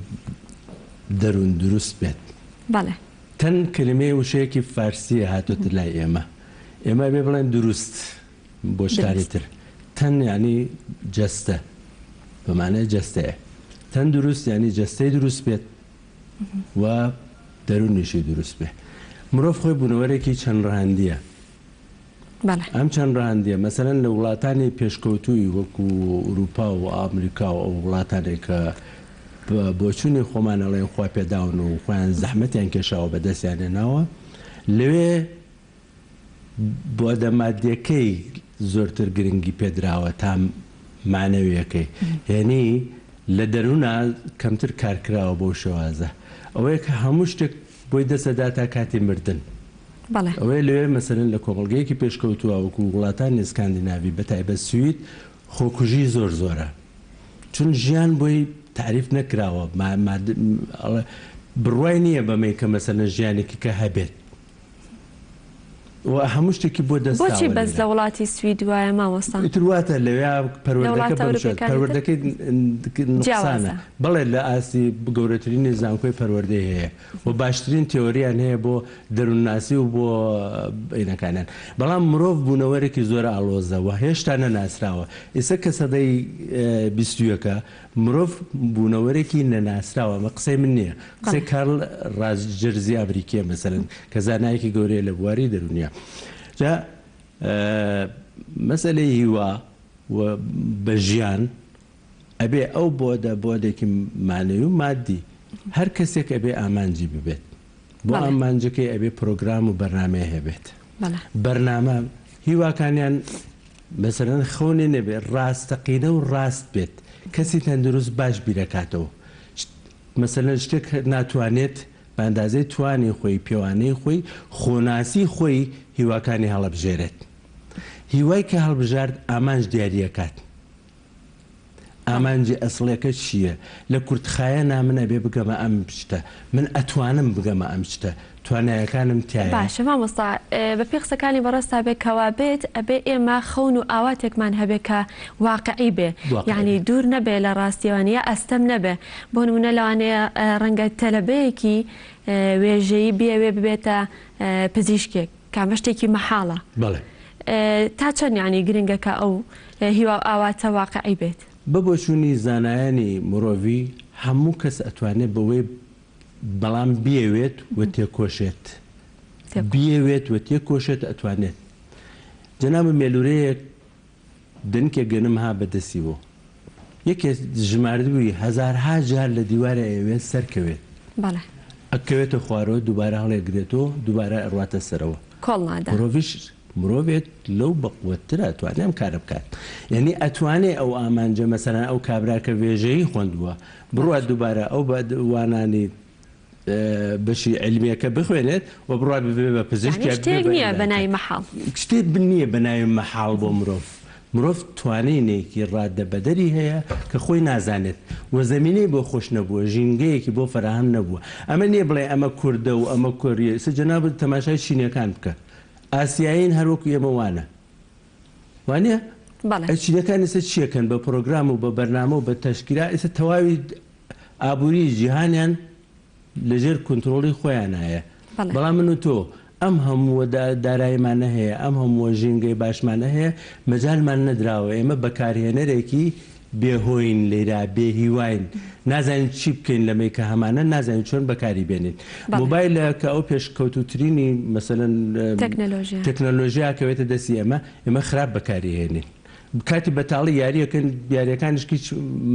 دەروون دروست بێت. بەڵێ. تەن کەلیمەی وشەیەکی فارسیە هاتۆتە لای ئێمە ئێمە ئەبێ بڵێن دروست بۆ شتانی دروست. تر تەن یانی جەستە بە مانای جەستەیە تەن دروست یانی جەستەی دروست بێت و دەروونیشی دروست بێ مرۆڤ خۆی بوونەوەرێکی چەند ڕەهەندیە بەڵێ. ئەم چەند ڕەهەندیە مەسەلەن لە وڵاتانی پێشکەوتووی وەکو ئوروپا و ئامریکا و ئەو وڵاتانەی کە بە بۆچوونی خۆمان ئەڵێن خوا پێداون و خۆیان زەحمەتیان کێشاوە بەدەستیان هێناوە لەوێ بوعدە مادیەکەی زۆرتر گرنگی پێدراوە تا. مەعنەویەکەی یانی لە دەرونا کەمتر کار کراوە بەو شێوازە ئەوەیە کە هەموو شتێک بۆی دەست ئەدا تا کاتی مردن. بەڵێ. ئەوەیە لەوێ مەسەلەن لە کۆمەڵگەیەکی پێشکەوتووە وەکو وڵاتانی ئسکاندیناڤی بە تایبەت سوید خۆکوژی زۆر زۆرە چون ژیان بۆی تاریف نەکراوە بڕوای نییە بەمەی کە مەسەلەن ژیانێکی کە هەبێت و هەموو شتێکی بۆ دەست بۆچی داوە بەس لێرە. لە وڵاتی سوید وایە مامۆستا؟ ئیتر واتە لەوێ لە پەروەردەکە وڵاتە بەم شێوە ئەوروپیەکانی تر پەروەردەکەی نوقسانە جیاوازە. بەڵێ لە ئاستی گەورەترینی زانکۆی پەروەردەی هەیە و باشترین تێۆریان هەیە بۆ دەروونناسی و بۆ ئینەکانیان بەڵام مرۆڤ بوونەوەرێکی زۆر ئاڵۆزە و هێشتا نەناسراوە ئیسە کە سەدەی بیستویەکە مرۆڤ بوونەوەرێکی نەناسراوە ئەمە قسەی من نییە قسەی کارل ڕاجرزی ئەمریکیە مەسەلەن کە زانایەکی گەورەیە لە بواری دەروونیە جا مەسەلەی هیوا و بە ژیان ئەبێ ئەو بۆدە بۆدێکی مانەوی و مادی هەر کەسێک ئەبێ ئامانجی ببێت بۆ ئامانجەکەی ئەبێ پرۆگرام و بەرنامەی هەبێت بەرنامە هیواکانیان مەسەلەن خەونێ نەبێ ڕاستەقینە و ڕاست بێت کەسی تەندروست باش بیرەکاتەوە مەسەلەن شتێک ناتوانێت بە ئەندازەی توانی خۆی پێوانەی خۆی خۆناسی خۆی هیواکانی هەڵەبژێرێت هیوای کە هەڵبژارد ئامانج دیاریەکات ئامانجی ئەسڵیەکە چییە؟ لە کورتخایەنا من ئەبێ بگەمە ئەم شتە، من ئەتوانم بگەمە ئەم شتە، توانایەکانم تیایە. باشە مامۆستا بە پێی قسەکانی بەڕێزتا بێ کەوابێت ئەبێ ئێمە خەون و ئاواتێکمان هەبێ کە واقعی بێ واقعی یانی بێ. دوور نەبێ لە ڕاستیەوە یا ئەستەم نەبێ بۆ نموونە لەوانەیە ڕەنگە تەلەبەیەکی وێژەیی بیەوێ ببێتە پزیشکێک کە ئەمە شتێکی مەحاڵە. بەڵێ. تا چەند یانی گرنگە کە ئەو هیوا و ئاواتە واقعی بێت؟ بە بۆچوونی زانایانی مرۆڤی هەموو کەس ئەتوانێت بەوەی بەڵام بیەوێت و تێکۆشێت بیەوێت و تێکۆشێت ئەتوانێت جەنابم مێلورەیەک دەنکێ گەنم ها بە دەسیوە یەکێ ژماردبووی هەزارها جار لە دیوارێ ئەیەوێت سەرکەوێت بەڵێ. ئەکەوێتە خوارەوە دووبارە هەڵیەگرێتەوە دووبارە ئەڕواتە سەرەوە. کۆڵ نادا. مرۆڤیش مرۆڤێت لەو بەقوەتترە ئەتوانێ ئەم کارە بکات یانی ئەتوانێ ئەو ئامانجە مەسەلەن ئەو کابرا کە وێژەیی خوەندووە بڕوات دووبارە ئەو وانانی بەشی عیلمیەکە بخوێنێت و بڕوات ببێ بە پزیشک یانی یا ببێ شتێک بە نییە بە ئیلایەکە. ناوی مەحاڵ. شتێک نییە بە ناوی مەحاڵ بۆ مرۆڤ. مرۆڤ توانینێکی ڕادەبەدەری هەیە کە خۆی نازانێت و زەمینەی بۆ خۆش نەبووە، ژینگەیەکی بۆ فەراهەم نەبووە. ئەمە نییە بڵێ ئەمە کوردە و ئەمە کۆریە. ئێستا جەنابت تەماشای چینیەکان بکە. ئاسیایین هەر وەکو ئێمە وانە. وانیە؟ بەڵێ. ئەی چینەکان ئێستا چیەکەن بە پرۆگرام و بە بەرنامە و بە تەشکیلات ئێستا تەواوی ئابووری جیهانیان لەژێر کونترۆڵی خۆیانایە. بەڵێ. بەڵام من و تۆ ئەم هەمووە داراییمانە هەیە، ئەم هەمووە ژینگەی باشمانە هەیە، مەجالمان نەدراوە، ئێمە بەکارهێنەرێکی بێ هۆین لێرە، بێ هیواین، نازانین چی بکەین لەمەی کە هەمانە، نازانین چۆن بەکاری بێنین. بەڵێ. مۆبایلە کە ئەو پێشکەوتووترینی مەسەلەن تەکنەلۆژیا. تەکنەلۆژیا کەوێتە دەستی ئێمە، ئێمە خراپ بەکاری هێنین. کاتی بەتاڵی یاریەکەن، یاریەکانیش هیچ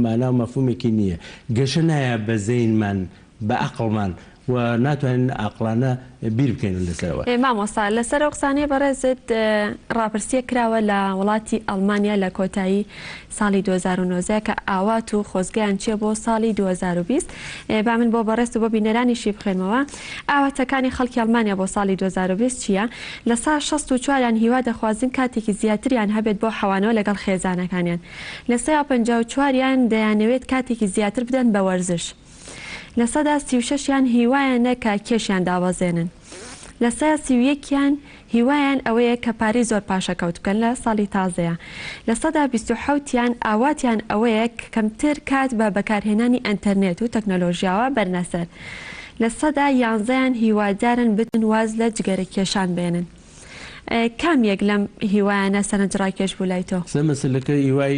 مانا و مەفهومێکی نییە. گەشە نایە بە زەینمان، بە عەقڵمان و ناتوانین عاقڵانە بیر بکەینەوە لەسەرەوە. مامۆستا لەسەر ئەو قسانەی بەڕێزت ڕاپرسیەک کراوە لە وڵاتی ئەڵمانیا لە کۆتایی ساڵی 2019 کە ئاوات و خۆزگەیان چیە بۆ ساڵی 2020 با من بۆ بەڕێزت و بۆ بینەرانیشی بخوێنمەوە ئاواتەکانی خەڵکی ئەڵمانیا بۆ ساڵی 2020 چیە لە سا 64 یان هیوا دەخوازن کاتێکی زیاتریان هەبێت بۆ حەوانەوە لەگەڵ خێزانەکانیان لە سا 54 یان دەیانەوێت کاتێکی زیاتر بدەن بە وەرزش. 36% یان هیوایانە کە کێشیان دابەزێنن. 31% یان هیوایان ئەوەیە کە پارەی زۆر پاشەکەوت بکەن لە ساڵی تازەیە. 27% یان ئاواتیان ئەوەیە کە کەمتر کات بە بەکارهێنانی ئەنتەرنێت و تەکنەلۆژیاوە بەرنە سەر. 11% یان هیوادارن بتوانن واز لە جگەرە کێشان بێنن. کام یەک لەم هیوایانە سەرنجڕاکێش بوو لای تۆ؟ سە مەسەلەکە هیوای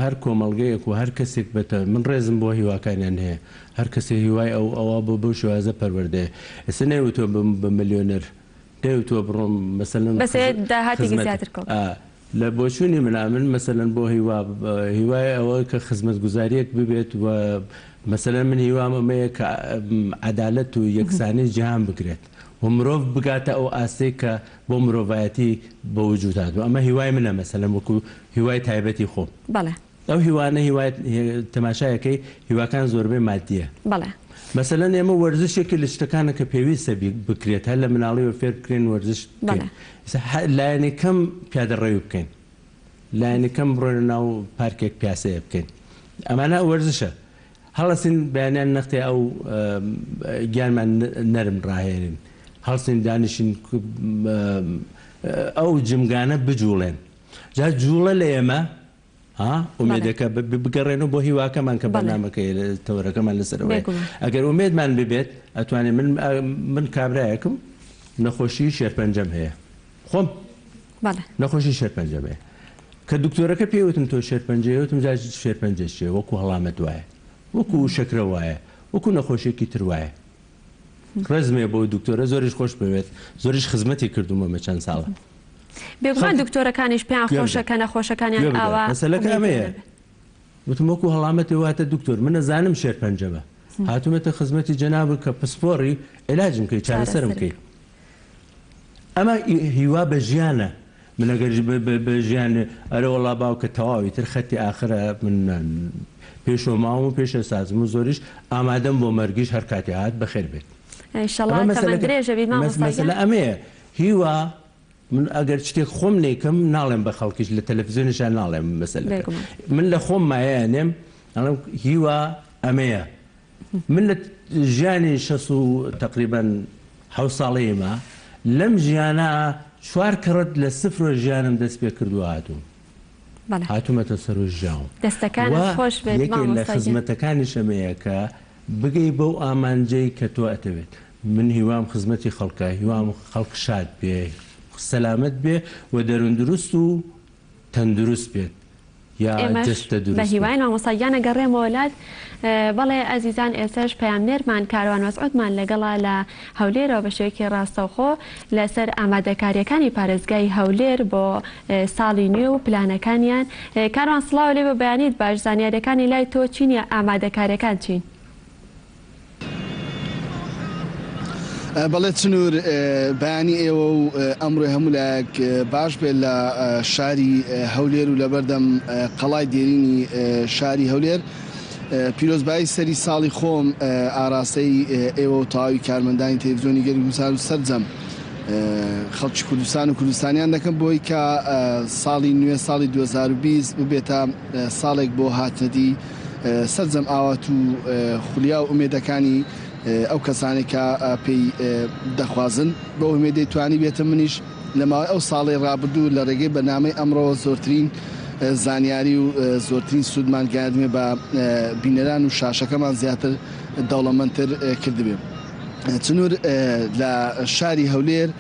هەر کۆمەڵگەیەک و هەر کەسێک بەتە من ڕێزم بۆ هیواکانیان هەیە هەر کەسێ هیوای ئەو ئەوا بۆ بەو شێوازە پەروەردەیە ئێستا نەیوتووە بم بە ملیۆنەر نەیوتووە بڕۆم مەسەلەن بەس داهاتێکی خزمەت زیاتر کۆ ئا لە بۆچوونی منا من مەسەلەن بۆ هیوا هیوای ئەوە کە خزمەتگوزاریەک ببێت و مەسەلەن من هیوام ئەمەیە کە عەدالەت و یەکسانی جیهان بگرێت و مرۆڤ بگاتە ئەو ئاستەی کە بۆ مرۆڤایەتی بە وجود هاتووە ئەمە هیوای منە مەسەلەن وەکو هیوای تایبەتی خۆم. بەڵێ. ئەو هیوانە هیوای تەماشایەکەی هیواکان زۆربەی مادیە. بەڵێ. مەسەلەن ئێمە وەرزش یەکێ لە شتەکانە کە پێویستە بکرێت هەر لە مناڵیەوە فێر بکرێن وەرزش بکەین. بەڵێ. لایەنی کەم پیادە ڕەوی بکەین. لایەنی کەم بڕۆینە ناو پارکێک پیاسەیە بکەین. ئەمانە وەرزشە. هەڵەسین بەیانیان نەختێ ئەو گیانمان نەرم ڕاهێنین. هەڵسین دانیشین ئەو جمگانە بجوڵێن. جا جوڵە لە ئێمە ها ئومێدەکە بگەڕێنەوە بۆ هیواکەمان کە بەرنامەکەی تەوەرەکەمان لەسەرەوەیە ئەگەر ئومێدمان ببێت ئەتوانێت من من کابرایەکم نەخۆشی شێرپەنجەم هەیە خۆم نەخۆشی شێرپەنجەم هەیە کە دکتۆرەکە پێی وتم تۆ شێرپەنجەیە وتم جا شێرپەنجە چیە وەکو هەڵامەت وایە وەکو شەکرە وایە وەکو نەخۆشیەکی تر وایە ڕێزم هەیە بۆ دکتۆرە زۆریش خۆش بوێت زۆریش خزمەتی کردوومە مە چەند ساڵە بێگومان دکتۆرەکانیش پێیان خۆشە کە نەخۆشەکانیان ئاوا مەسەلەکە ئەمەیە وتم وەکو هەڵامەتی واتە دکتۆر من ئەزانم شێرپەنجەمە هاتوومەتە خزمەتی جەنابت کە پسپۆڕی عیلاجم کەی چارەسەرم کەی ئەمە هیوا بە ژیانە من ئەگەر بە ژیان ئەرێ وەڵا باوکە تەواوی تر خەتی ئاخرە من پێشەوە ماوم و پێشە سازم و زۆریش ئامادەم بۆ مەرگیش هەر کاتێ هات بەخێر بێت ئینشەڵا تەمەن درێژە بیت مامۆستا گیان. مەسەلە ئەمەیە هیوا من ئەگەر شتێک خۆم نەیکەم ناڵێم بە خەڵکیش لە تەلەفزیۆنیشا ناڵێم مەسەلەکە من لە خۆم مایە ئەنێم ئەڵێم هیوا ئەمەیە من لە ژیانی شەس و تەقریبەن حەوت ساڵەیما لەم ژیانە چوار کەڕەت لە سفرۆ ژیانم دەست پێ کردووە هاتووم هاتوومەتە سەر و ژیاوم دەستەکانت خۆش بێت یەکێ لە خزمەتەکانیش ئەمەیە کە بگەی بەو ئامانجەی کە تۆ ئەتەوێت من هیوام خزمەتی خەڵکە هیوام خەڵک شاد بێ سەلامەت بێ و دەروون دروست و تەندروست بێت یا ئێمەش جەستە بە دروست بێت. هیواین مامۆستا گیان ئەگەڕێمەوە لات. بەڵێ ئەزیزان ئێستەش پەیامنێرمان کاروان مەسعودمان لەگەڵە لە هەولێرەوە بە شێوەیەکی ڕاستەوخۆ لەسەر ئامادەکارییەکانی پارێزگای هەولێر بۆ ساڵی نوێ و پلانەکانیان. کاروان سڵاو لێبێ و بەیانیت باش زانیارییەکانی لای تۆ چین یا ئامادەکارییەکان چین؟ بەڵێ چنور بەیانی ئێوە و ئەمڕۆی هەموو لایەک باش بێت لە شاری هەولێر و لەبەردەم قەڵای دێرینی شاری هەولێر پیرۆزبایی سەری ساڵی خۆم ئاراستەی ئێوە و تەواوی کارمەندانی تەلەفزیۆنی گەلی کوردستان و سەرجەم خەڵکی کوردستان و کوردستانیان دەکەم بۆی کە ساڵی نوێ ساڵی 2020 ببێتە ساڵێک بۆ هاتنەدی سەرجەم ئاوات و خولیا و ئومێدەکانی ئەو کەسانەی کە پێی دەخوازن. بەو هومێدەی توانیبێتم منیش لە ماوەی ئەو ساڵەی ڕابردوو لە ڕێگەی بەرنامەی ئەمڕۆوە زۆرترین زانیاری و زۆرترین سوودمان گەیاندبێ بە بینەران و شاشەکەمان زیاتر دەوڵەمەندتر کردبێ. چنور لە شاری هەولێر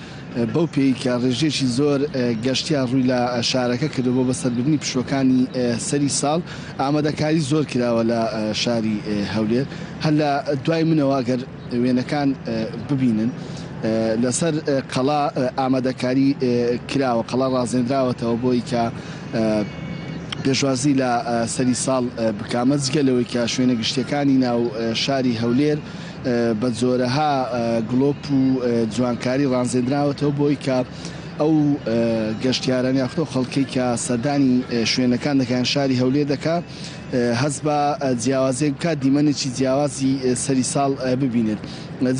بەو پێی کە ڕێژەیەکی زۆر گەشتیار ڕووی لە شارەکە کردووە بۆ بەسەربردنی پشووەکانی سەری ساڵ، ئامادەکاری زۆر کراوە لە شاری هەولێر. هەر لە دوای منەوە گەر وێنەکان ببینن لەسەر قەڵا ئامادەکاری کراوە، قەڵا ڕازێنراوەتەوە بۆی کە پێشوازی لە سەری ساڵ بکا. ئەمە جگە لەوەی کە شوێنە گشتییەکانی ناو شاری هەولێر بە جۆرەها گڵۆپ و جوانکاری ڕازێنراوەتەوە بۆی کە ئەو گەشتیاران یاخود ئەو خەڵکەی کە سەردانی شوێنەکان دەکەن یان شاری هەولێر دەکا هەست بە جیاوازیەک بکات دیمەنێکی جیاوازی سەری ساڵ ببینێت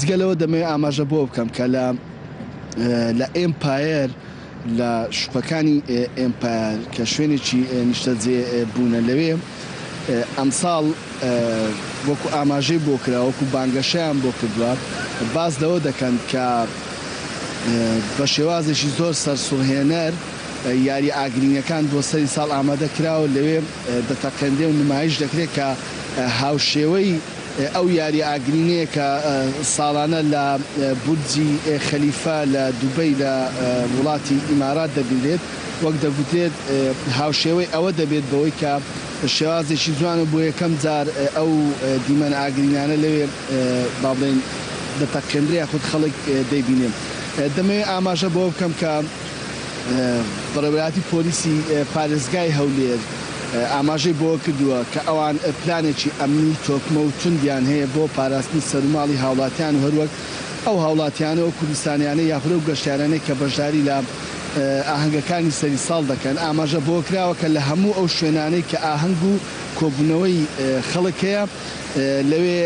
جگە لەوە دەمەوێت ئاماژە بۆ بکەم کە لە لە ئێمپایەر لە شوقەکانی ئێمپایەر کە شوێنێکی نیشتەجێ بوونە لەوێ ئەمساڵ وەکو ئاماژەی بۆ کرا وەکو بانگەشەیان بۆ کردووە باس لەوە دەکەن کە بە شێوازێکی زۆر سەرسوڕهێنەر یاریە ئاگرینەکان بۆ سەری ساڵ ئامادە کراوە لەوێ دەتەقێنرێ و نمایش دەکرێت کە هاوشێوەی ئەو یاریە ئاگرینەیە کە ساڵانە لە بورجی خەلیفە لە دوبەی لە وڵاتی ئیمارات دەبینرێت وەک دەگوترێت هاوشێوەی ئەوە دەبێت بەوەی کە شێوازێکی جوان و بۆ یەکەم جار ئەو دیمەنە ئاگرینانە لەوێ با بڵێین دەتەقێندرێ یاخود خەڵک دەیبینێ. دەمەوێت ئاماژە بەوە بکەم کە بەڕێوەبەرایەتی پۆلیسی پارێزگای هەولێر ئاماژەی بەوە کردووە کە ئەوان پلانێکی ئەمنی تۆکمە و توندیان هەیە بۆ پاراستنی سەروماڵی هاوڵاتیان و هەروەک ئەو هاوڵاتیانە و کوردستانیانەی یاخود ئەو گەشتیارانەی کە بەشداری لە. ئاهەنگەکانی سەری ساڵ دەکەن، ئاماژە بەوە کراوە کە لە هەموو ئەو شوێنانەی کە ئاهەنگ و کۆبوونەوەی خەڵک هەیە لەوێ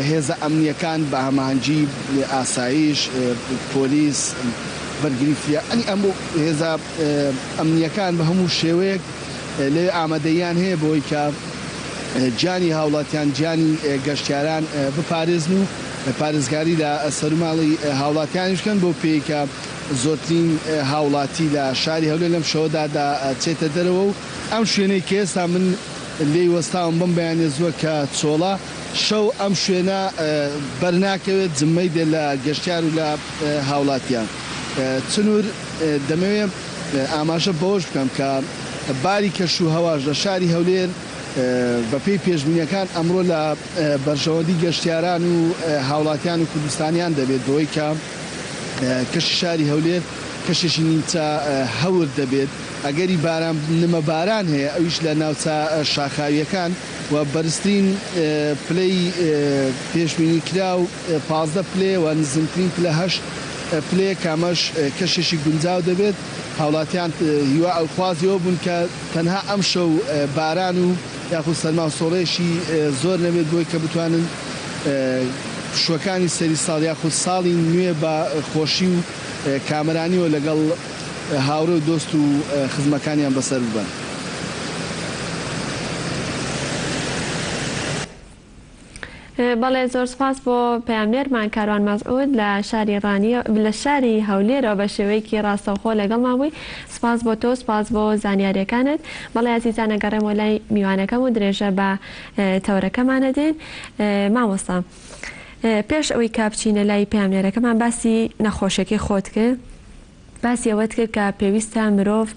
هێزە ئەمنییەکان بە هەماهەنگی ئاسایش، پۆلیس، بەرگری فریا یانی هەموو هێزە ئەمنییەکان بە هەموو شێوەیەک لەوێ ئامادەییان هەیە بۆی کە گیانی هاوڵاتیان، گیانی گەشتیاران بپارێزن و پارێزگاری لە سەروماڵی هاوڵاتیانیش بکەن بەو پێیەی کە زۆرترین هاوڵاتی لە شاری هەولێر لەم شەوەدا دەچێتە دەرەوە و ئەم شوێنەی کە ئێستا من لێی وەستاوم بەم بەیانیە زووە کە چۆڵە، شەو ئەم شوێنە بەرناکەوێت جمەی دێت لە گەشتیار و لە هاوڵاتیان. چنور دەمەوێت ئاماژە بەوەش بکەم کە باری کەش و هەواش لە شاری هەولێر بەپێی پێشبینیەکان ئەمڕۆ لە بەرژەوەندی گەشتیاران و هاوڵاتیان و کوردستانیان دەبێت بەوەی کە کەشی شاری هەولێر کەشێکی نیمچە هەور دەبێت، ئەگەری باران نمە باران هەیە ئەویش لە ناوچە شاخاوییەکان و بەرزترین پلەی پێشبینی کراو 15 پلەیە و نزمترین پلە 8 پلەیە کە ئەمەش کەشێکی گونجاو دەبێت، هاوڵاتیان هیوا خوازی ئەوە بوون کە تەنها ئەمشەو باران و یاخود سەرما و سۆڵەیەکی زۆر نەبێت بۆی کە بتوانن پشووەکانی سەری ساڵ یاخود ساڵی نوێ بە خۆشی و کامەرانیەوە لەگەڵ هاوڕێ و دۆست و خزمەکانیان بەسەر ببەن. بەڵێ زۆر سوپاس بۆ پەیامنێرمان کاروان مەسعود لە شاری ڕانیە لە شاری هەولێرەوە بە شێوەیەکی ڕاستەوخۆ لەگەڵمان بووی سوپاس بۆ تۆ سوپاس بۆ زانیاریەکانت بەڵێ ئازیزان ئەگەڕێمەوە لای میوانەکەم و درێژە بە تەوەرەکەمان ئەدەین مامۆستا پێش ئەوەی کە بچینە لای پەیامنێرەکەمان باسی نەخۆشیەکەی خۆت کرد باسی ئەوەت کرد کە پێویستە مرۆڤ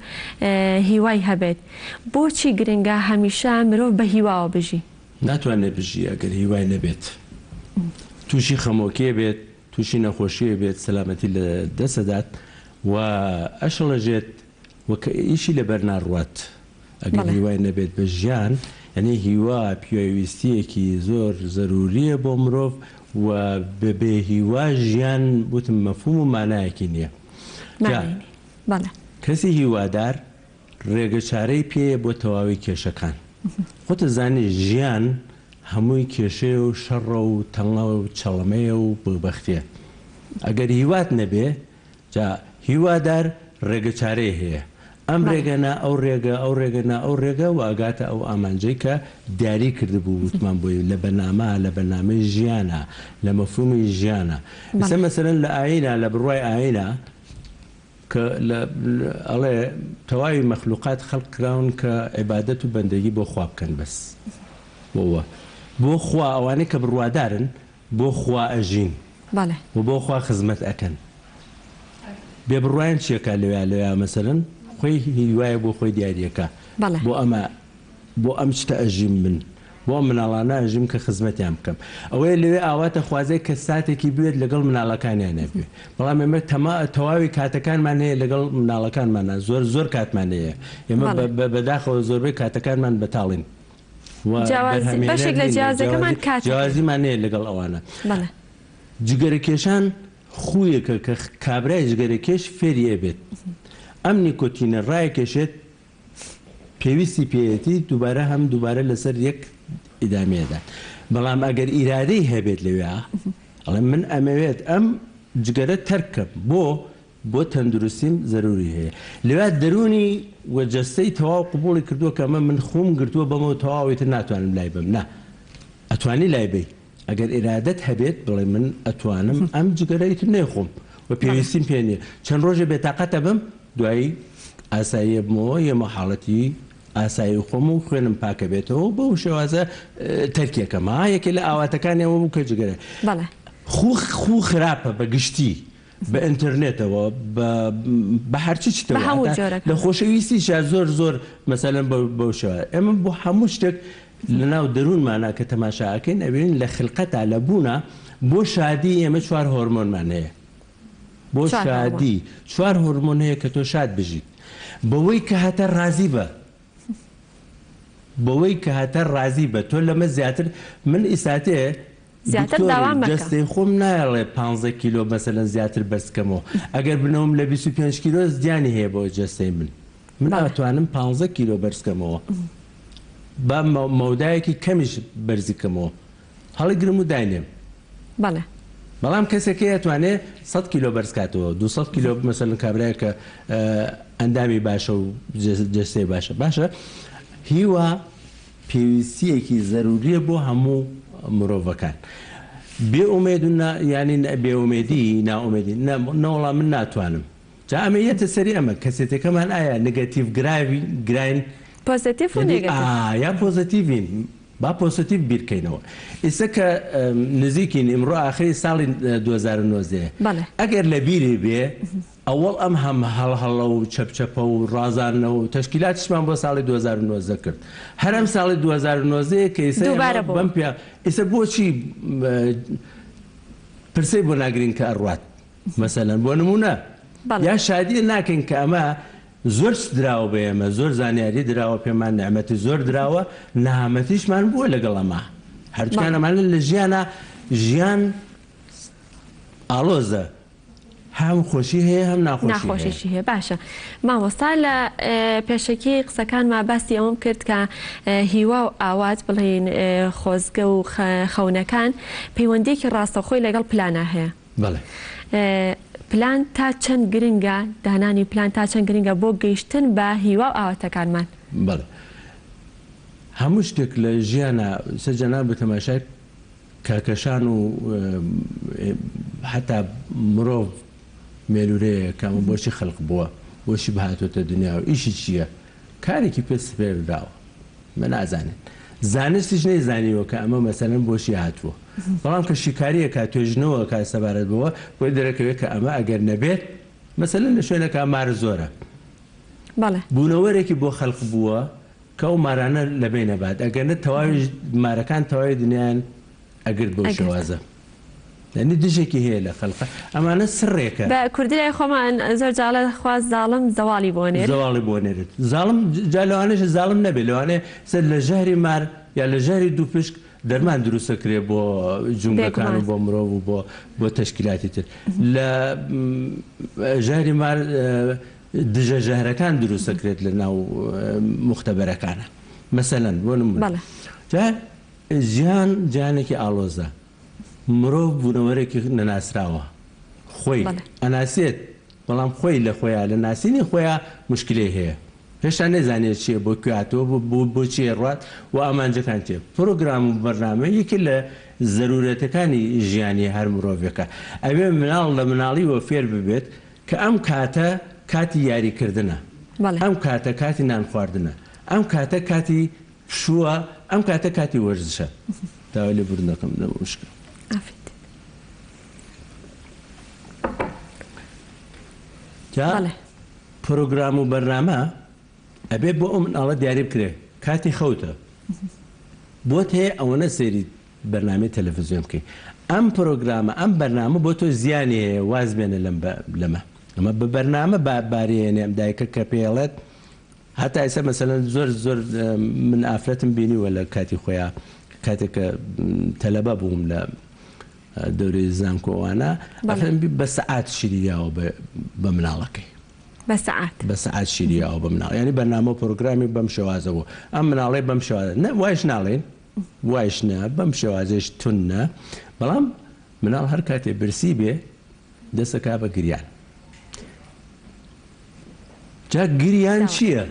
هیوای هەبێت بۆچی گرنگە هەمیشە مرۆڤ بە هیواوە بژی؟ ناتوانێت بژی ئەگەر هیوای نەبێت توشی خەمۆکیە بێت توشی نەخۆشیە بێت سەلامەتی لە دەست ئەدات و ئەشڵەژێت و کە ئیشی لەبەر ناڕوات ئەگەر هیوای نەبێت بە ژیان یانی هیوا پیاویستیەکی زۆر زەروریە بۆ مرۆڤ و بە بێ هیوا ژیان وتم مەفهوم و مانایەکی نیە جا کەسی هیوادار ڕێگە چارەی پێیە بۆ تەواوی کێشەکان. خۆت ئەزانی ژیان هەمووی کێشەیە و شەڕە و تەنگە و چەڵەمەیە و بەگبەختیە. ئەگەر هیوات نەبێ جا هیوادار ڕێگە چارەی هەیە. ئەم ڕێگە نا ئەو ڕێگە، ئەو ڕێگە نا ئەو ڕێگە و ئەگاتە ئەو ئامانجەی کە دیاری کردبوو وتمان بۆی لە بەرنامە لە بەرنامەی ژیانا لە مەفهومی ژیانا. ئێستا مەسەلەن لە ئایینا لە بڕوای ئایینا کە لە ئەڵێ تەواوی مەخلوقات خەلق کراون کە عیبادەت و بەندەگی بۆ خوا بکەن بەس وە بۆ خوا ئەوانەی کە بڕوادارن بۆ خوا ئەژین بەڵێ. و بۆ خوا خزمەت ئەکەن بێ بڕوایان چیەکا لەویا لەویا مەسەلەن خۆی هیوایەک بۆ خۆی دیاریەکا بەڵێ. بۆ ئەمە بۆ ئەم شتە ئەژیم من بۆ ئەم مناڵانە ئەژیم کە خزمەتیان بکەم. ئەوەیە لەوێ ئاواتە خوازێ کە ساتێکی بوێت لەگەڵ مناڵەکانیانە بوێ. بەڵام ئێمە تەما تەواوی کاتەکانمان هەیە لەگەڵ مناڵەکانمانا زۆر زۆر کاتمان هەیە. ئێمە بەڵێ. بە بەداخەوە زۆربەی کاتەکانمان بەتاڵین و جیاوازی بەرهەمهێنەر بەشێک لە نین و جیاوازیەکەمان جیاوازی کاتەکەیە. جیاوازیمان هەیە لەگەڵ ئەوانە. بەڵێ. جگەرەکێشان خوویەکە کە کابرای جگەرەکێش فێری ئەبێت. ئەم نیکۆتینە ڕایەکێشێت پێویستی پێیەتی دووبارە هەم دووبارە لەسەر یەک ئیدامەی ئەدات بەڵام ئەگەر ئیرادەی هەبێت لەوێا ئەڵێ من ئەمەوێت ئەم جگەرە تەرک کەم بۆ بۆ تەندروستیم زەروری هەیە لەوێا دەروونی و جەستەی تەواو قبوڵی کردووە کە ئەمە من خووم گرتووە بەمەوە تەواو ئیتر ناتوانم لای بەم نا ئەتوانی لای بەی ئەگەر ئیرادەت هەبێت بڵێ من ئەتوانم ئەم جگەرە ئیتر نەیخۆم و پێویستیم پێ نییە چەند ڕۆژێ بێتاقەتە بم دوایی ئاسایی ئەبمەوە یەمە حاڵەتی ئاسایی خۆم و خوێنم پاکەبێتەوە و بەو شێوازە تەرکی ئەکەم ها یەکێ لە ئاواتەکانی ئەوە بوو کە جگەرە بەڵێ. خوو خوو خراپە بە گشتی بە ئینتەرنێتەوە بە بە هەرچی بە شتەوە هەموو هەتا لە جۆرەکان. خۆشەویستیشا زۆر زۆر مەسەلەن بەو بەو شێوە ئێمە بۆ هەموو شتێک لە ناو دەروونمانا کە تەماشا ئەکەین ئەبینین لە خلقەتا لە بوونا بۆ شادی ئێمە چوار هۆرمۆنمان هەیە بۆ شادی چوار هۆرمۆن هەیە کە تۆ شاد بژیت بەوەی کە هەتە ڕازی بە بەوەی کە هەتە ڕازی بە تۆ لەمە زیاتر من ئیساتێ. زیاتر دکتۆر داوا مەکە. جەستەی خۆم نایەڵێ پانزە کیلۆ مەسەلەن زیاتر بەرز کەمەوە ئەگەر بنەوم لە 25 کیلۆ زیانی هەیە بۆ جەستەی من من بەڵێ. ئەتوانم پانزە کیلۆ بەرز کەمەوە با مەودایەکی کەمیش بەرزی کەمەوە هەڵیگرم و داینێم. بەڵێ. بەڵام کەسێک هەیە ئەتوانێ سەت کیلۆ بەرز کاتەوە 200 کیلۆ مەسەلەن کابرایەک کە ئەندامی باشە و جەستەی باشە باشە هیوا پێویستیەکی زەروریە بۆ هەموو مرۆڤەکان بێ ئومێد و نا یانی بێ ئومێدی نائومێدی نە نەوەڵا من ناتوانم جا ئەمە یەتە سەری ئەمە کەسێتەکەمان ئایا نگەتیڤ گراوی گراین پۆزەتیڤ و یانی نێگەتیڤ. ئا یا پۆزەتیڤین با پۆزەتیڤ بیر کەینەوە ئیسە کە نزیکین ئیمڕۆ ئاخری ساڵی 2019 بەڵێ. ئەگەر لە بیری بێ ئەوەڵ ئەم هەم هەڵهەڵە و چەپچەپە و ڕازاندنەوە و تەشکیلاتیشمان بۆ ساڵی 2019 کرد. هەر ئەم ساڵی 2019 یە کە ئیسە ئێمە دووبارە بۆوە. بەم پیا ئیسە بۆچی پرسەی بۆ ناگرین کە ئەڕوات مەسەلەن بۆ نموونە بەڵێ. یا شادیە ناکەین کە ئەمە زۆر چ دراوە بە ئێمە زۆر زانیاری دراوە پێمان نعمەتی زۆر دراوە نەهامەتیشمان بووە لەگەڵ ئەمە هەردووکیان بەڵێ. ئەمانە لە ژیانا ژیان ئاڵۆزە هەم خۆشی هەیە هەم ناخۆشی هەیە. ناخۆشیشی هەیە باشە مامۆستا لە پێشەکی قسەکانما باسی ئەوەم کرد کە هیوا و ئاوات بڵێین خۆزگە و خەونەکان پەیوەندیەکی ڕاستەوخۆی لەگەڵ پلانا هەیە. بەڵێ. پلان تا چەند گرنگە دانانی پلان تا چەند گرنگە بۆ گەیشتن بە هیوا و ئاواتەکانمان؟ بەڵێ هەموو شتێک لە ژیانا سەر جەنابت تەماشای کاکەشان و حەتا مرۆڤ مێلورەیە کە ئەمە بۆچی خەلق بووە بۆچی بهاتۆتە دنیا و ئیشی چییە کارێکی پێ سپێردراوە مە نازانێت زانستیش نەیزانیوە کە ئەمە مەسەلەن بۆچی هاتووە بەڵام کە شیکاریەکە توێژنەوە کە سەبارەت بەوە بۆی دەرەکەوێت کە ئەمە ئەگەر نەبێت مەسەلەن لە شوێنەکە مار زۆرە بەڵێ. بوونەوەرێکی بۆ خەلق بووە کە ئەو مارانە لەبەین ئەبات ئەگەر نە تەواوی مارەکان تەواوی دنیایان ئەگرت بەو ئەگرت. شێوازە یانی دژێکی هەیە لە خەلقە ئەمانە سڕێکە. بە کوردی لای خۆمان زۆر جا ئەڵێ خوا زاڵم زەواڵی بۆ نێرێ. زەواڵی بۆ نێرێت زاڵم جا لەوانەیشە زاڵم نەبێ لەوانەیە سەر لە ژەهری مار یا لە ژەهری دووپشک دەرمان دروست ئەکرێ بۆ جومگەکان و بێگومان. بۆ مرۆڤ و بۆ بۆ تەشکیلاتی تر لە ژەهری مار دژە ژەهرەکان دروست ئەکرێت لە ناو موختەبەرەکانە مەسەلەن بۆ نمونە بەڵێ. جا جیهان جیهانێکی ئاڵۆزە مرۆڤ بوونەوەرێکی نەناسراوە خۆی بەڵێ. ئەناسێت بەڵام خۆی لە خۆیا لە ناسینی خۆیا موشکلەی هەیە هێشتا نەیزانیە چیە بۆ کوێ هاتووە بۆ بۆ چی ئەڕوات و ئامانجەکان چیە پرۆگرام و بەرنامە یەکێ لە زەرورەتەکانی ژیانی هەر مرۆڤێکە ئەبێ مناڵ لە مناڵیوە فێر ببێت کە ئەم کاتە کاتی یاری کردنە، بەڵێ. ئەم کاتە کاتی نان خواردنە، ئەم کاتە کاتی پشووە، ئەم کاتە کاتی وەرزشە. داوای لێبوردن دەکەم دەمم وشکە. ئافەرین. جا بەڵێ. پرۆگرام و بەرنامە ئەبێ بۆ ئەو مناڵە دیاری بکرێ کاتی خەوتە بۆت هەیە ئەوەنە سەیری بەرنامەی تەلەفزیۆن بکەی ئەم پرۆگرامە ئەم بەرنامە بۆ تۆ زیانی هەیە واز بێنە لەم لەمە ئەمە بە بەرنامە با بارێنێ ئەم دایکە کە پێڵێت هەتا ئێستا مەسەلەن زۆر زۆر من ئافرەتم بینیوە لە کاتی خۆیان کاتێک کە تەلەبە بووم لە دەورەی زانکۆوانە ئەفرەتم بە سەعات شیری یاوە بە مناڵەکەی بە سەعات بە سەعات شیری یاوە بە مناڵ یعنی بەرنامە و پرۆگرامی بەم شێوازە بوو ئەم مناڵەی بەم شێوازە نە وایش ناڵێن وایش نا بەم شێوازەیش توند نا بەڵام مناڵ هەر کاتێ برسی بێ دەست ئەکا بە گریان جا گریان چییە؟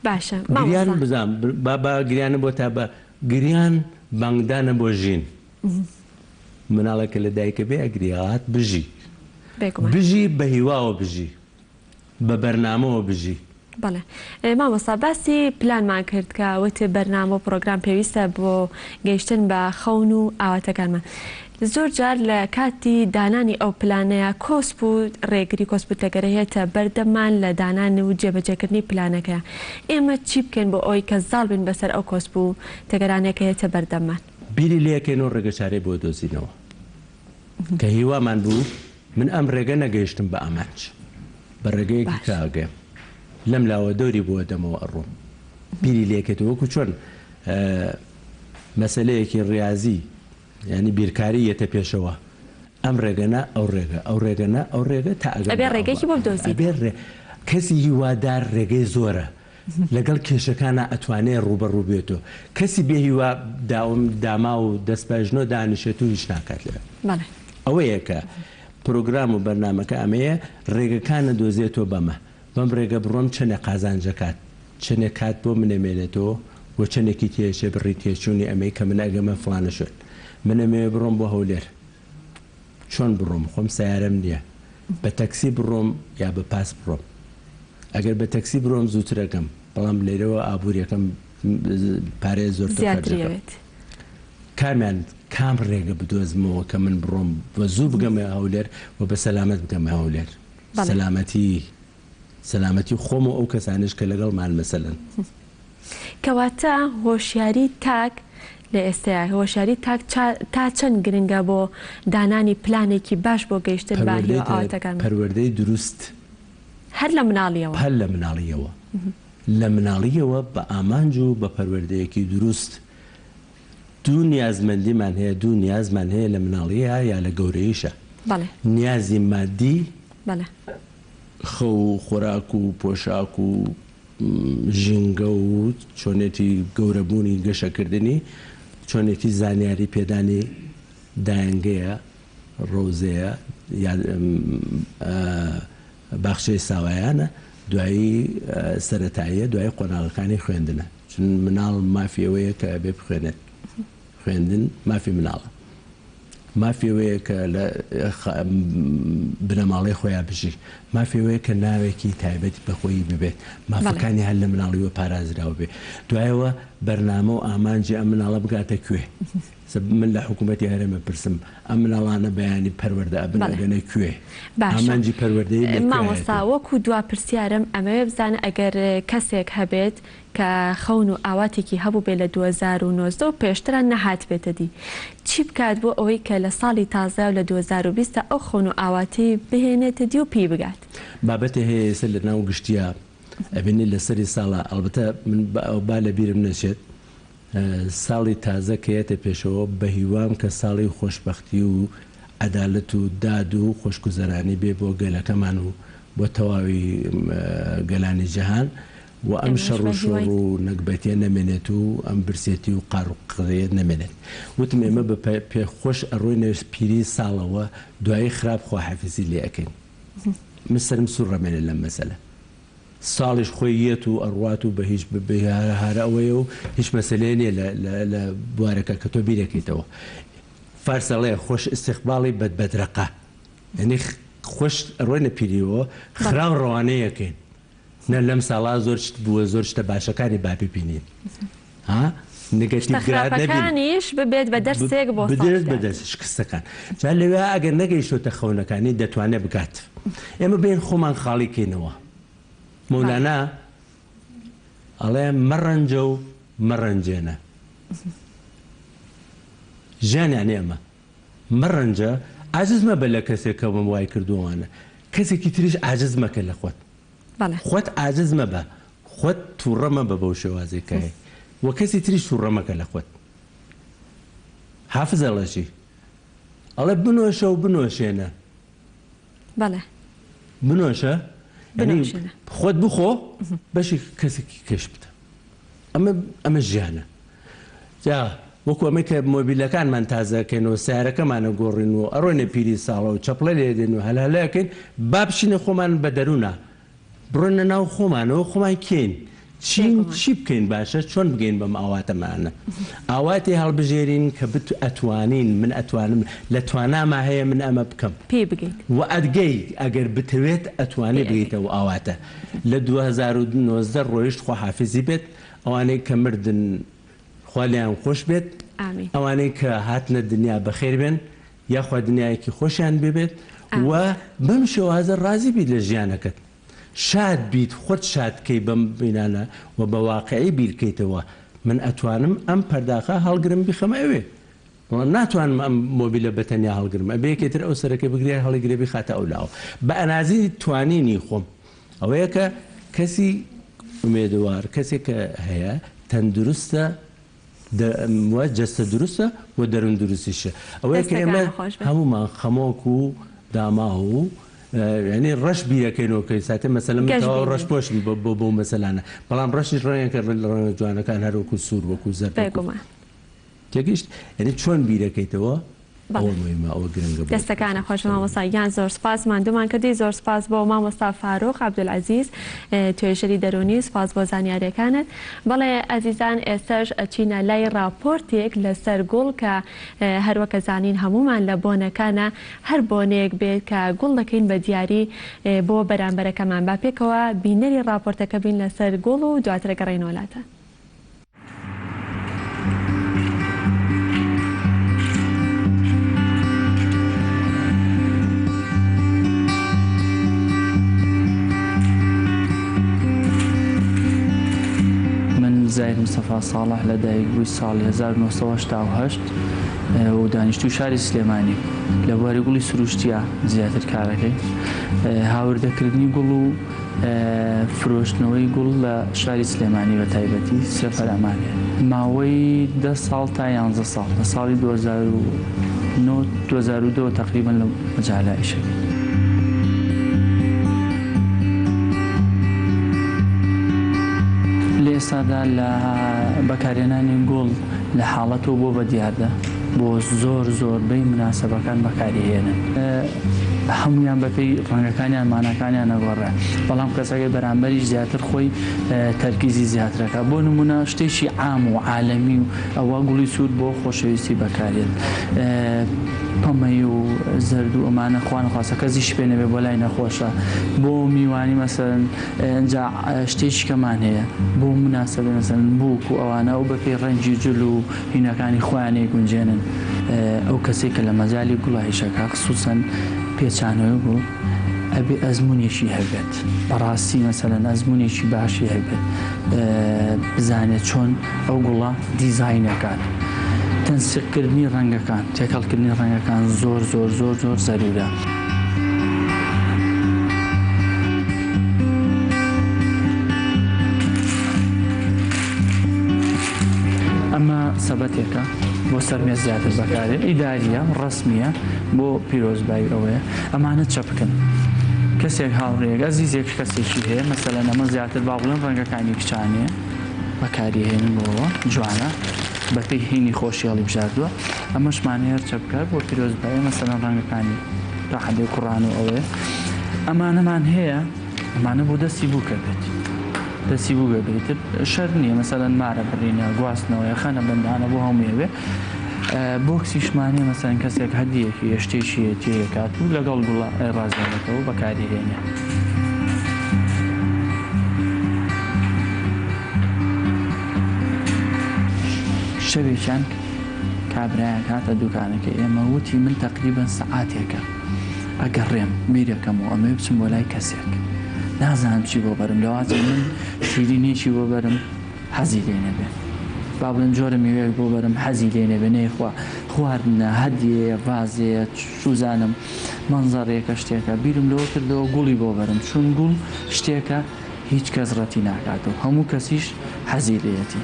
باشە گریان بزان با با گریانە بۆ تا بە گریان بانگدانە بۆ ژین مناڵێکە لە دایکە بێ ئەگریات بژی بژی بە هیواوە بژی بە بەرنامەوە بژی. بەڵێ مامۆستا باسی پلانمان کرد کە وت بەرنامە و پڕۆگرام پێویستە بۆ گەیشتن بە خەون و ئاواتەکانمان زۆر جار لە کاتی دانانی ئەو پلانەیا کۆسپ و ڕێگری کۆسپ و تەگەرە هێتە بەردەممان لە دانان و جێبەجێکردنی پلانەکەیا ئێمە چی بکەین بۆ ئەوەی کە زاڵ بین بەسەر ئەو کۆسپ و تەگەرانەیە کە هێتە بەردەممان؟ بیری لێکەین و ڕێگەچارەی بۆ دۆزینەوە کە هیوامان بوو من ئەم ڕێگە نەگەیشتم بە ئامانج بە ڕێگەیەکی باش. ترا ئەگەم لەم لاوە دەوری بۆ ئەدەمەوە ئەڕۆم بیری لێکەیتەوە وەکو چۆن مەسەلەیەکی ڕیازی. یانی بیرکاری یەتە پێشەوە ئەم ڕێگە نا ئەو ڕێگە ئەو ڕێگە نا ئەو ڕێگە تا ئەگەم ئەبێ بە ئەو ڕێگەیەکی بۆ بدۆزیتەوە. ئەبێ ڕێ کەسی هیوادار ڕێگەی زۆرە لەگەڵ کێشەکانا ئەتوانێ ڕووبەڕوو بێتۆ کەسی بێ هیوا داوم داماو و دەست بەئەژنۆ دانیشێت و هیچ ناکات لەوێ بەڵێ. ئەوەیە کە پرۆگرام و بەرنامەکە ئەمەیە ڕێگەکان ئەدۆزێتۆ بەمە بەم ڕێگە بڕۆم چەنێ قازانج ئەکات چەنێ کات بۆ من ئەمێنێتەوە و چەنێکی تێئەچێ بڕی تێچوونی ئەمەی کە من ئەگەمە فڵانە شوێن من ئەمەوێ بڕۆم بۆ هەولێر چۆن بڕۆم خۆم سەیارەم نییە بە تەکسی بڕۆم یا بە پاس بڕۆم ئەگەر بە تەکسی برۆم زووتر ئەگەم بەڵام لێرەوە ئابووریەکەم پارەیە زۆرتر خەرج زیاتری ئەکەم ئەوێت. کامیان کام ڕێگە بدۆزمەوە کە من بڕۆم و زوو بگەمە هەولێر و بە سەلامەت بگەمە هەولێر بەڵێ. سەلامەتی سەلامەتی خۆم و ئەو کەسانەش کە لەگەڵمان مەسەلەن. کەواتە هۆشیاری تاک لە ئێستەیا هۆشیاری تاک تا چەند گرنگە بۆ دانانی پلانێکی باش بۆ گەیشتن بە پەروەردەی هیوا ئاواتەکانمان؟ پەروەردەی دروست. هەر لە مناڵیەوە. هەر لە مناڵیەوە. لە مناڵیەوە بە ئامانج و بە پەروەردەیەکی دروست. دوو نیازمەندیمان هەیە، دوو نیازمان هەیە لە مناڵییا یا لە گەورەییشا. بەڵێ. نیازی مادی. بەڵێ. خەو و خۆراک و پۆشاک و ژینگە و چۆنێتی گەورەبوونی گەشەکردنی، چۆنێتی زانیاری پێدانی دایەنگەیە، ڕەوزەیە یا باخچەی ساوایانە، دوایی سەرەتاییە، دوایی قۆناغەکانی خوێندنە. چون مناڵ مافی ئەوەیە کە ئەبێ بخوێنێت. خوێندن مافی مناڵە. مافی ئەوەیە کە لە بنەماڵەی خۆیا بژی. مافی ئەوەیە کە ناوێکی تایبەت بە خۆی ببێت. مافەکانی هەر لە مناڵیوە پارازراو بێ. دوایەوە بەرنامە و ئامانجی ئەم مناڵە بگاتە کوێ؟ من لە حکوومەتی هەرێم ئەپرسم ئەم مناڵانە بەیانی پەروەردە ئەبن ئەگەنە کوێ؟ باشە ئامانجی پەروەردەیی لە کوێ مامۆستا ئەیەتێ؟ وەکو دوا پرسیارم ئەمەوێ بزانم ئەگەر کەسێک هەبێت کە خەون و ئاواتێکی هەبووبێ لە 2019 و پێشترا نەهاتبێتە دی چی بکات بۆ ئەوەی کە لە ساڵی تازە و لە 2020 ئەو خەون و ئاواتەی بهێنێتە دی و پێی بگات؟ بابەتێ هەیە ئێستا لە ناو گشتیا ئەبینی لە سەری ساڵا ئەڵبەتە من با لە بیرم نەچێت ساڵی تازە کە یەتە پێشەوە بەهیوام کە ساڵی خۆشبەختی و عەدالەت و داد و خۆشگوزەرانی بێ بۆ گەلەکەمان و بۆ تەواوی گەلانی جیهان و ئەم ئێمەش شەڕ و شۆڕ بەهیواین. و نەگبەتیە نەمێنێت و ئەم برسێتی و قاڕ و قڕیە نەمێنێت. وتم ئێمە بە پێ خۆش ئەڕۆینە پیری ساڵەوە دوایی خراپ خواحافیزی لێ ئەکەین. من سەرم سوڕ ئەمێنێ لەم مەسەلە. ساڵیش خۆی یەت و ئەڕوات و بە هیچ بە هارە هارە ئەوەیە و هیچ مەسەلەیە نیە لە لە لە بوارەکە کە تۆ بیرەکەیتەوە. فارس ئەڵێ خۆش ئیستیقباڵی بەد بەدرەقە. یانی خۆش ئەڕۆینە پیریەوە بەڵێ. خراو ڕەوانەی ئەکەین. نە لەم ساڵا زۆر شت بووە زۆر شتە باشەکانی با ببینین. ها شتە نگەتیڤ گرا نەبین. خراپەکانیش ببێت بە دەرسێک بۆ ساڵی بدرێت بە داهاتوو. دەرس شکستەکان. جا لەوێ ئەگەر نەگەیشتۆتە خەونەکانی دەتوانێت بگات. ئێمە بێین خۆمان خاڵی کەینەوە. بەڵێ. مەولانا ئەڵێ مەڕەنجە و مەڕەنجێنە. ژیان یانی ئەمە. مەڕەنجە، عاجز مەبە لە کەسێک کە وای کردووە وانە. کەسێکی تریش عاجز مەکە لە خۆت. بەڵێ. خۆت عاجز مەبە، خۆت توڕە مەبە بەو شێوازەی کە هەی و کەسی تریش توڕە مەکە لە خۆت. حافز ئەڵێ چی؟ ئەڵێ بنۆشە و بنۆشێنە. بەڵێ. بنۆشە یعنی بنۆشێنە. خۆت بخۆ بەشی کەسێکی کەش بدە. ئەمە ئەمە ژیانە. جا وەکو ئەمەی کە مۆبیلەکانمان تازە ئەکەین و سەیارەکەمان ئەگۆڕین و ئەڕۆینە پیری ساڵە و چەپڵە لێ دێن و هەلهەلە ئەکەین با بچینە خۆمان بە دەروونا بڕۆینە ناو خۆمانەوە خۆمان کێین چین بێگومان. چی بکەین باشە چۆن بگەین بەم ئاواتەمانە ئاواتێ هەڵبژێرین کە بت ئەتوانین من ئەتوانم لە تواناما هەیە من ئەمە بکەم پێی بگەیت. و ئەتگەی ئەگەر بتەوێت ئەتوانێ پێی ئەگەیت. بگەیتە ئەو ئاواتە لە 2019 ڕۆیشت خواحافیزی بێت ئەوانەی کە مردن خوا لێیان خۆش بێت ئامین. ئەوانەی کە هاتنە دنیا بەخێر بێن یاخوا دنیایەکی خۆشیان بێبێت و ئامین. بەم شێوازە ڕازی بیت لە ژیانەکەت شاد بیت خۆت شاد کەی بەم بینانە و بە واقعی بیرکەیتەوە من ئەتوانم ئەم پەرداخە هەڵگرم بیخەمە ئەوێ بەڵام ناتوانم ئەم مۆبیلە بە تەنیا هەڵگرم ئەبێ یەکێ تر ئەو سەرەکەی بگرێ هەڵیگرێ بیخاتە ئەو لاوە بە ئەنازی توانینی خۆم ئەوەیە کە کەسی ئومێدوار کەسێک کە هەیە تەندروستە. وە جەستە دروستە و دەروون دروستیشە. ئەوەیە کە ئێمە دەستەکانت خۆش بێت. هەموومان خەمۆک و داماو و یانی ڕەش بیرەکەینەوە کە ساتێ مەسەلەن من گەش تەواو بینین. ڕەش پۆشم بۆ بۆ بەو مەسەلانە بەڵام ڕەشیش ڕەنگێکە لە ڕەنگە جوانەکان هەر وەکوو سوور وەکوو زەرد وەکوو بێگومان. تێگەیشت یانی چۆن بیرەکەیتەوە بەڵێ. ئەوە مهمە ئەوە گرنگە بۆ دەستەکانت خۆش مامۆستا گیان زۆر سوپاس ماندوومان کردی زۆر سوپاس بۆ مامۆستا فاروق عەبدولعەزیز توێژەری دەروونی سوپاس بۆ زانیاریەکانت بەڵێ ئەزیزان ئێستاش ئەچینە لای ڕاپۆرتێک لەسەر گوڵ کە هەروەکە زانین هەموومان لە بۆنەکانا هەر بۆنەیەک بێت کە گوڵ دەکەین بە دیاری بۆ بەرامبەرەکەمان با پێکەوە بینەری ڕاپۆرتەکە بین لەسەر گوڵ و دواتر ئەگەڕێینەوە لاتان. من زاهیر مستەفا ساڵح لە دایکبووی ساڵی 1988 و دانیشتووی شاری سلێمانیم. لە بواری گوڵی سروشتییە زیاتر کارەکەین. هاوردەکردنی گوڵ و فرۆشتنەوەی گوڵ لە شاری سلێمانی بە تایبەتی سێ فەرعمان هەیە. ماوەی دە ساڵ تا یانزە ساڵ لە ساڵی 2009 2002 تەقریبەن لەو مەجالە ئیشەکەین. لە ئێستادا لە بەکارهێنانی گوڵ لە حاڵەتەوە بۆ بە دیاردە بۆ زۆر زۆربەی مناسەبەکان بەکاری هێنن. هەموویان بەپێی ڕەنگەکانیان ماناکانیان ئەگۆڕێ بەڵام کەسەکەی بەرامبەریش زیاتر خۆی تەرکیزی زیاترەکا بۆ نمونە شتێکی عام و عالەمی و ئەوە گوڵی سوور بۆ خۆشەویستی بەکارێت پەمەی و زەرد و ئەمانە خوانەخواستە کەسیشی پێ نەبێ بۆ لای نەخۆشە بۆ میوانی مەسەلەن ئینجا شتێکی کەمان هەیە بۆ مناسەبەی مەسەلەن بووک و ئەوانە ئەو بەپێی ڕەنگی جل و هینەکانی خۆیان ئەیگونجێنن. ئەو کەسەی کە لە مەجالی گوڵا ئیشەکا خسوسەن پێچانەوەی گوڵ ئەبێ ئەزمونێکی هەبێت بەڕاستی مەسەلەن ئەزمونێکی باشی هەبێت بزانێت چۆن ئەو گوڵە دیزاین ئەکات تەنسیق کردنی ڕەنگەکان تێکەڵ کردنی ڕەنگەکان زۆر زۆر زۆر زۆر زەرورە. ئەمە سەبەتێکە بۆ سەر مێز زیاتر بەکارێ ئیداریە ڕەسمیە بۆ پیرۆزبایی ئەوەیە ئەمانە چەپکن کەسێک هاوڕێیەک ئەزیزێک کەسێکی هەیە مەسەلەن ئەمە زیاتر با بڵێم ڕەنگەکانی کچانەیە بەکاری هێنن بۆەوە جوانە بەپێی هینی خۆشی هەڵی بژاردووە ئەمەشمان هەیە چەپکە بۆ پیرۆزبایی مەسەلەن ڕەنگەکانی تا حەدێ کوڕان و ئەوەیە ئەمانەمان هەیە ئەمانە بۆ دەستی بووکە بێت دەستی بووگە بێت ئیتر شەرت نییە مەسەلەن مارە بڕینە گواستنەوەیە خەنە بەندانە بۆ هەموویە بێ بۆکسیشمان هەیە مەسەلەن کەسێک هەدیەکی یە شتێکی هەیە تێیەکات و لەگەڵ گوڵە ڕازێنێتەوە بەکاری هێنێ. شەوێکیان کابرایەک هاتە دوکانەکەی ئێمە وتی من تەقریبەن سەعاتێکە ئەگەڕێم بیرەکەمەوە ئەمەوێ بچم بۆ لای کەسێک نازانم چی بۆ بەرم لەواچێ من شیرینیەکی بۆ بەرم حەزی لێ نەبێ با بڵێن جۆرە میوەیەک بۆ بەرم حەزی لێ نەبێ نەیخوا خواردنە هەدیەیە ڤازەیە چوزانم مەنزەرێکە شتێکە بیرم لەوە کردەوە گوڵی بۆ بەرم چون گوڵ شتێکە هیچ کەس ڕەتی ناکاتەوە هەموو کەسیش حەزی لێیەتی.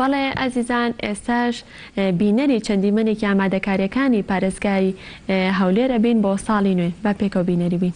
بەڵێ ئازیزان ئێستاش بینەری چەند دیمەنێکی ئامادەکاریەکانی پارێزگای هەولێر ئەبین بۆ ساڵی نوێ با پێکەوە بینەری بین.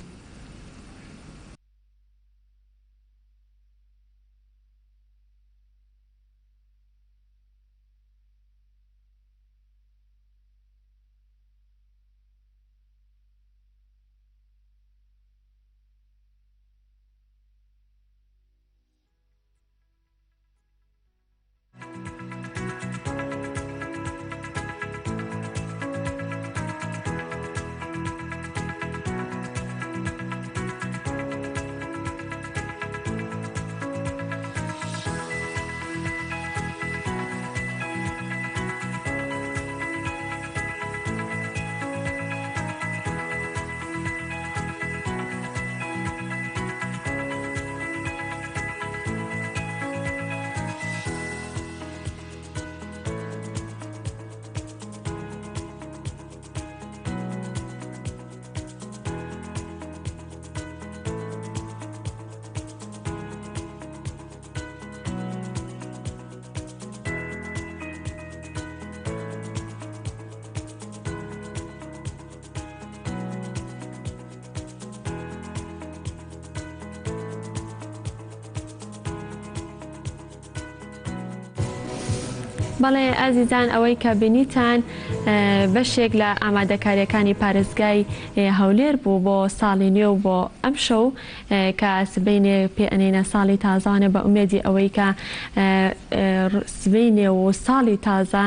بەڵێ ئازیزان ئەوەی کە بینیتان بەشێک لە ئامادەکاریەکانی پارێزگای هەولێر بوو بۆ ساڵی نوێ و بۆ ئەمشەو کە سبەینێ پێ ئەنێینە ساڵی تازانە بە ئومێدی ئەوەی کە سبەینێ و ساڵی تازە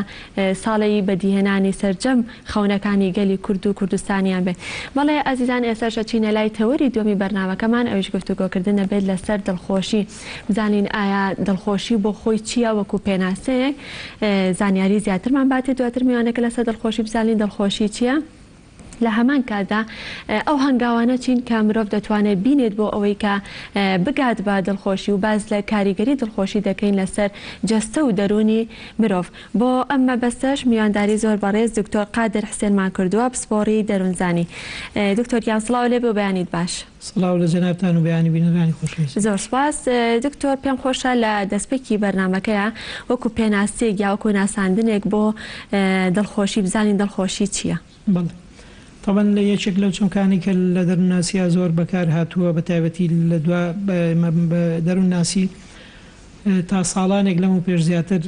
ساڵی بەدیهێنانی سەرجەم خەونەکانی گەلی کورد و کوردستانیان بێت. بەڵێ ئازیزان ئێستاش ئەچینە لای تەوەری دووەمی بەرنامەکەمان ئەویش گفتوگۆکردن ئەبێت لەسەر دڵخۆشی بزانین ئایا دڵخۆشی بۆ خۆی چییە وەکو پێناسەیەک زانیاری زیاترمان باتێ دواتر میوانەکە لەسەر دڵخۆشی بزانین دڵخۆشی چییە؟ لە هەمان کاتدا ئەو هەنگاوانە چین کە مرۆڤ دەتوانێت بینێت بۆ ئەوەی کە بگات بە دڵخۆشی و باس لە کاریگەری دڵخۆشی دەکەین لەسەر جەستە و دەروونی مرۆڤ. بۆ ئەم مەبەستەش میوانداری زۆر بەڕێز دکتۆر قادر حسێنمان کردووە پسپۆڕی دەروونزانی. دکتۆر گیان سڵاو لێبێ و بەیانیت باش. سڵاو لە جەنابتان و بەیانی بینەرانی خۆشەویست. زۆر سوپاس دکتۆر پێم خۆشە لە دەستپێکی بەرنامەکەیا وەکو پێناسەیەک یا وەکو ناساندنێک بۆ دڵخۆشی بزانین دڵخۆشی چیە؟ بەڵێ تەبعەن لە یەکێک لەو چەمکانەی کە لە دەروونناسیا زۆر بەکار هاتووە بە تایبەتی لە دوا دەروونناسی تا ساڵانێک لەمەو پێش زیاتر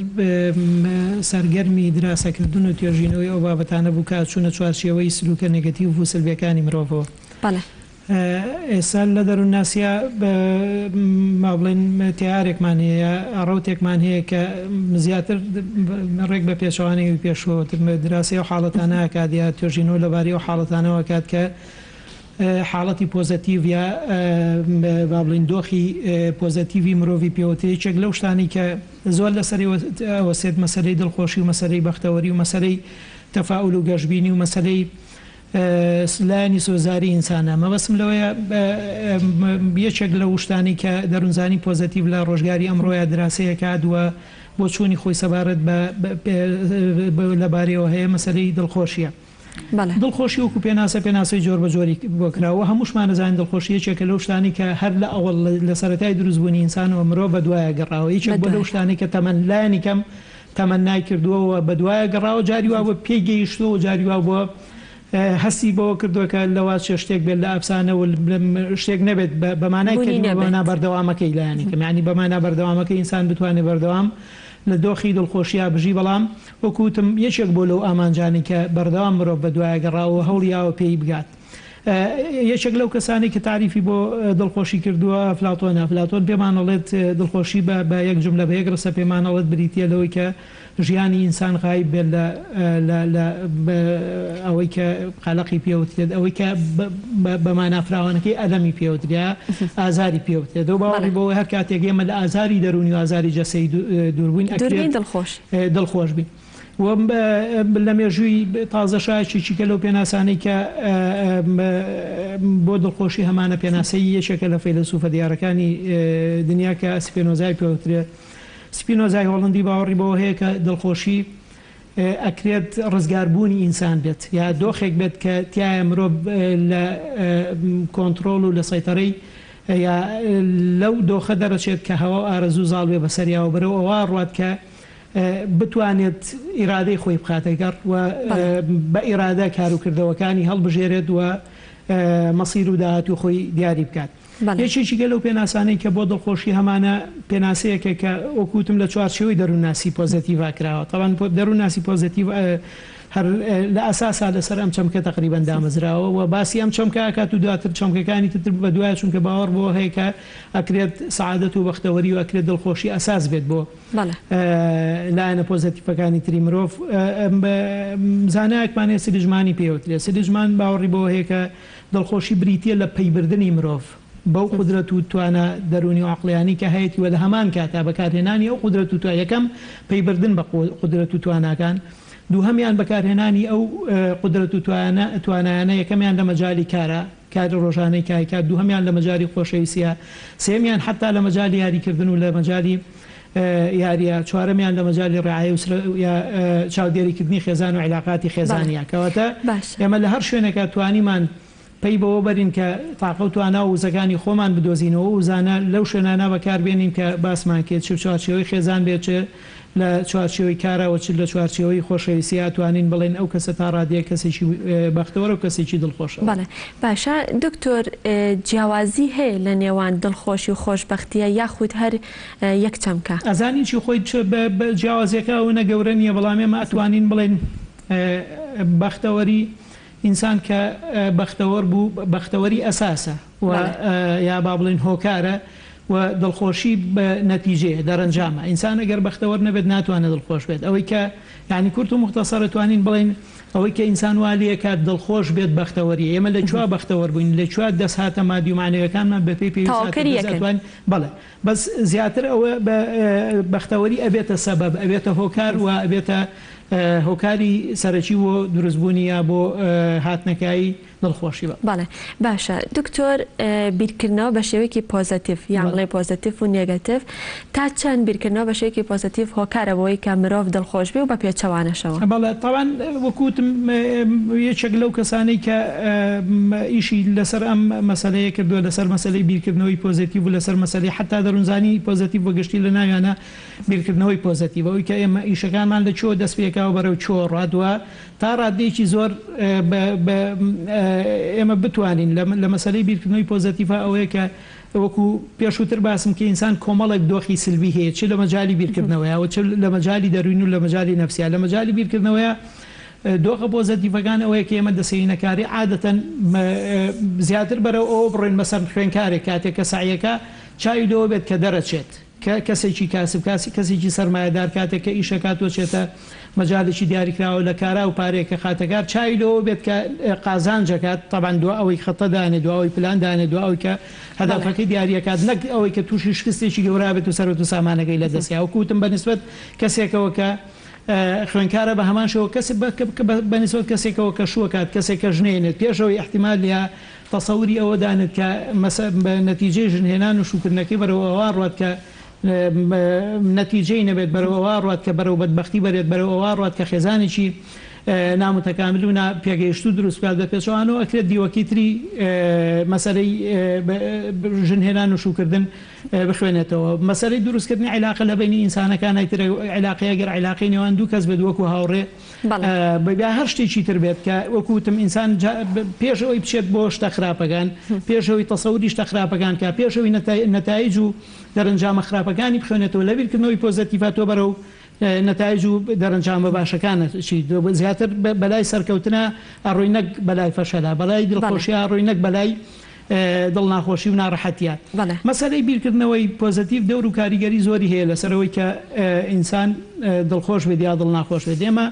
سەرگەرمی دراسەکردن و توێژینەوەی ئەو بابەتانە بوو کە ئەچوونە چوارچێوەی سلوکە نێگەتیڤ و سلبیەکانی مرۆڤەوە. بەڵێ. ئێستا لە دەروونناسیا با بڵێین تەیارێکمان هەیە یا ڕەوتێکمان هەیە کە زیاتر ڕێک بە پێچەوانەی ئەوی پێشووەوە دراسەی ئەو حاڵەتانە ئەکات یا توێژینەوە لەبارەی ئەو حاڵەتانەوە ئەکات کە حاڵەتی پۆزەتیڤ یا با بڵێین دۆخی پۆزەتیڤی مرۆڤی پێوەترێ یەکێک لەو شتانەی کە زۆر لەسەری ئەوەسێت مەسەلەی دڵخۆشی و مەسەلەی بەختەوەری و مەسەلەی تەفائول و گەشبینی و مەسەلەی لایەنی سۆزداری ئینسانە. مەبەستم لەوەیە یەکێک لەو شتانەی کە دەروونزانی پۆزەتیڤ لە ڕۆژگاری ئەمڕۆیا دراسەی ئەکات و بۆچوونی خۆی سەبارەت بە لەبارەیەوە هەیە مەسەلەی دڵخۆشییە. دڵخۆشی وەکو پێناسە پێناسەی جۆر بە جۆری بۆ کراوە و هەمووشمان ئەزانین دڵخۆشی یەکێکە لەو شتانەی کە هەر لە ئەوەڵ لە سەرەتای دروستبوونی ئینسانەوە مرۆڤ بە دوایا گەڕاوە یەکێک بووە لەو شتانەی کە تەمەن لایەنی کەم تەمەنای کردووە و بە دوایا گەڕاوە جاری وا بووە پێی گەیشتووە و جاری وا بووە هەستی بەوە کردووە کە لەوە چێ شتێک بێت لە ئەفسانە و شتێک نەبێت بە مانای بوونی کەلیمە بە نەبێت. مانا بەردەوامەکەی لایەنی کەم یانی بە مانا بەردەوامەکەی ئینسان بتوانێت بەردەوام لە دۆخی دڵخۆشیا بژی بەڵام وەکو وتم یەکێک بووە لەو ئامانجانەی کە بەردەوام مرۆڤ بە دوایا گەڕاوە و هەوڵی یاوە پێی بگات. یەکێک لەو کەسانەی کە تاریفی بۆ دڵخۆشی کردووە ئەفلاتۆنە. ئەفلاتۆن پێمان ئەڵێت دڵخۆشی بە بە یەک جوملە بە یەک ڕستە پێمان ئەڵێت بریتییە لەوەی کە ژیانی ئینسان غایب بێت لە لە لە ئەوەی کە قەلەقی پێ وترێت ئەوەی کە بە مانا فراوانەکەی ئەلەمی پێ وترێت یا ئازاری پێ وترێت. ئەو باوەڕی بەوەی هەر کاتێک ئێمە لە ئازاری دەروونی و ئازاری جەستەیی دوور بووین ئەکرێت دڵخۆش بین. و لە مێژووی تازەشا یەکێکیکە لەو پێناسانەی کە بۆ دڵخۆشی هەمانە پێناسەی یەکێکە لە فەیلەسوفە دیارەکانی دنیا کە سپینۆزای پێوترێت. سپینۆزای هۆڵندی باوەڕی بەوە هەیە کە دڵخۆشی ئەکرێت ڕزگاربوونی ئینسان بێت یا دۆخێک بێت کە تیایا مرۆڤ لە کۆنتڕۆڵ و لە سەیتەرەی یا لەو دۆخە دەرەچێت کە هەوا و ئارەزوو زاڵ بێ بەسەریا و بەرەو ئەوە ڕوات کە بتوانێت ئیرادەی خۆی بخاتە گەڕ و بە ئیرادە کار و کردەوەکانی هەڵبژێرێت و مەسیر و داهاتووی خۆی دیاری بکات. یەکێکی گە لەو پێناسانەی کە بۆ دڵخۆشی هەمانە پێناسەیەکە کە وەکو وتم لە چوارچێوەی دەروونناسی پۆزەتیڤا کراوە. تەبعەن دەروونناسی پۆزەتیڤ هەر لە ئەساسا لەسەر ئەم چەمکە تەقریبەن دامەزراوە و باسی ئەم چەمکە ئەکات و دواتر چەمکەکانی تر بەدوایە چونکە باوەڕ بەوە هەیە کە ئەکرێت سەعادەت و بەختەوەری و ئەکرێت دڵخۆشی ئەساس بێت بۆ لایەنە پۆزەتیفەکانی تری مرۆڤ. زانایەکمان هەیە سلیجمانی پێ وترێت. سلیجمان باوەڕی بەوە هەیە کە دڵخۆشی بریتییە لە پەیبردنی مرۆڤ بەو قودرەت و توانا دەروونی و عەقڵیانەی کە هەیەتی و لە هەمان کاتا بەکارهێنانی ئەو قودرەت و توا یەکەم پەیبردن بە قودرەت و تواناکان دووهەمیان بەکارهێنانی ئەو قودرەت و توانایانە یەکەمیان لە مەجالی کارا کاری ڕۆژانەی کە ئەیکات دووهەمیان لە مەجالی خۆشەویستیە سێیەمیان حەتا لە مەجالی یاریکردن و لە مەجالی یاریە چوارەمیان لە مەجالی ڕعایە و یا چاودێریکردنی خێزان و عیلاقاتی خێزانیە کەواتە ئێمە لە هەر شوێنێکا توانیمان پەی بەوە بەرین کە تاقە و توانا و وزەکانی خۆمان بدۆزینەوە و وزانە لەو شوێنانە بەکار بێنین کە باسمان کرد چ چوارچێوەی خێزان بێت چ. لە چوارچێوەی کارا و چ لە چوارچێوەی خۆشەویستیا ئەتوانین بڵێین ئەو کەسە تا ڕادەیەک کەسێکی بەختەوەرە و کەسێکی دڵخۆشە. بەڵێ باشە دکتۆر جیاوازی هەیە لە نێوان دڵخۆشی و خۆشبەختیە یاخود هەر یەک چەمکە؟ ئەزانی چی خۆی جیاوازیەکە ئەونە گەورە نیە بەڵام ئێمە ئەتوانین بڵێین بەختەوەری ئینسان کە بەختەوەر بوو بەختەوەری ئەساسە و یا با بڵێین هۆکارە و دڵخۆشی بە نەتیجەیە، دەرەنجامە. ئینسان ئەگەر بەختەوەر نەبێت ناتوانێت دڵخۆش بێت. ئەوەی کە یانی کورت و موختەسەر ئەتوانین بڵێین ئەوەی کە ئینسان وا لێکات دڵخۆش بێت بەختەوەریە. ئێمە لە کوێ بەختەوەر بووین؟ لە کوێ دەستهاتە مادی و مەعنەویەکانمان بە پێی پێویست هاتە تەواوکەری دەست یەکن. ئەتوانین بەڵێ بەس زیاتر ئەوە بە بەختەوەری ئەبێتە سەبەب ئەبێتە هۆکار و ئەبێتە هۆکاری سەرەکی بۆ دروستبوونی یا بۆ هاتنەکایی دڵخۆشی بە. بەڵێ باشە دکتۆر بیرکردنەوە بە شێوەیەکی پۆزەتیڤ یان بڵێ پۆزەتیڤ و نێگەتیڤ تا چەند بیرکردنەوە بە شێوەیەکی پۆزەتیڤ هۆکارە بۆی کە مرۆڤ دڵخۆش بێ و بە پێچەوانەشەوە؟ بەڵێ تەبعەن وەکو وتم یەکێک لەو کەسانەی کە ئیشی لەسەر ئەم مەسەلەیە کردووە لەسەر مەسەلەی بیرکردنەوەی پۆزەتیڤ و لەسەر مەسەلەی حەتا دەروونزانی پۆزەتیڤ بە گشتی لە ناویانە بیرکردنەوەی پۆزەتیڤ ئەوەی کە ئێمە ئیشەکانمان لە کوێوە دەست پێکا و بەرەو کوێوە ڕوات و تا ڕاددەیەکی زۆر بە ئێمە بتوانین لە مەسەلەی بیرکردنەوەی پۆزەتیڤا ئەوەیە کە وەکو پێشووتر باسم کە ئینسان کۆمەڵێک دۆخی سلبی هەیە چ لە مەجالی بیرکردنەوەیا و چ لە مەجالی دەروونی و لە مەجالی نەفسیا لە مەجالی بیرکردنەوەیا دۆخە پۆزەتیڤەکان ئەوەیە کە ئێمە دەسێینەکاری عادەتەن زیاتر بەرەو ئەوە بڕۆین مەسەن خوێنکارێک کاتێک کە سەعیەکە چاوی لەوە بێت کە دەرەچێت کە کەسێکی کاسب کاسی کەسێکی سەرمایەدار کاتێک کە ئیش ئەکات و ئەچێتە مەجالێکی دیاریکراوە لە کارا و پارەیەک کە خاتەکار چاوی لەوە بێت کە قازانج ئەکات تەبعەن دوا ئەوەی خەتە دانێ دوا ئەوەی پلان دانێ دوا ئەوەی کە هەدەفەکەی دیاری ئەکات نەک ئەوەی کە تووشی شکستێکی گەورە بێت و سەروەت و سامانەکەی لە دەست یا وەکو وتم بە نیسبەت کەسێکەوە کە خوێنکارە بە هەمان شێوە کەس بە نیسبەت کەسێکەوە کە شوو ئەکات کەسێک کە ژنێنێت پێش ئەوەی ئیحتیمال یا تەسەوری ئەوە دانێت کە مەسە نەتیجەی ژن هێنان و شووکردنەکەی بەرەو ئەوە ڕوات کە نەتیجەی نەبێت بەرەو ئەوە ڕوات کە بەرەو بەدبەختی بەرێت بەرەو ئەوە ڕوات کە خێزانێکی نامتەکامل و نا پێگەیشتوو دروست بکات بە پێچەوانەوە ئەکرێت دیوەکەی تری مەسەلەی ژن هێنان و شووکردن بخوێنێتەوە مەسەلەی دروستکردنی عیلاقە لە بەینی ئینسانەکان ئیتر عیلاقەی ئەگەر عیلاقەی نێوان دوو کەس بێت وەکو هاوڕێ بە هەر شتێکی تر بێت کە وەکو وتم ئینسان پێش ئەوەی بچێت بۆ شتە خراپەکان پێش ئەوەی تەسەوری شتە خراپەکان کا پێش ئەوەی نەتایج و دەرەنجامە خراپەکانی بخوێنێتەوە لە بیرکردنەوەی پۆزەتیڤا تۆ بەرەو نەتایج و دەرەنجامە باشەکان ئەچیت زیاتر بەلای سەرکەوتنا ئەڕۆی نەک بەلای فەشەلا بەلای دڵخۆشیا ئەڕۆی نەک بەلای دڵ ناخۆشی و ناڕەحەتیە. مەسەلەی بیرکردنەوەی پۆزەتیڤ دەور و کاریگەری زۆری هەیە لەسەر ئەوەی کە ئینسان دڵخۆش بێت یا دڵ ناخۆش بێت. ئێمە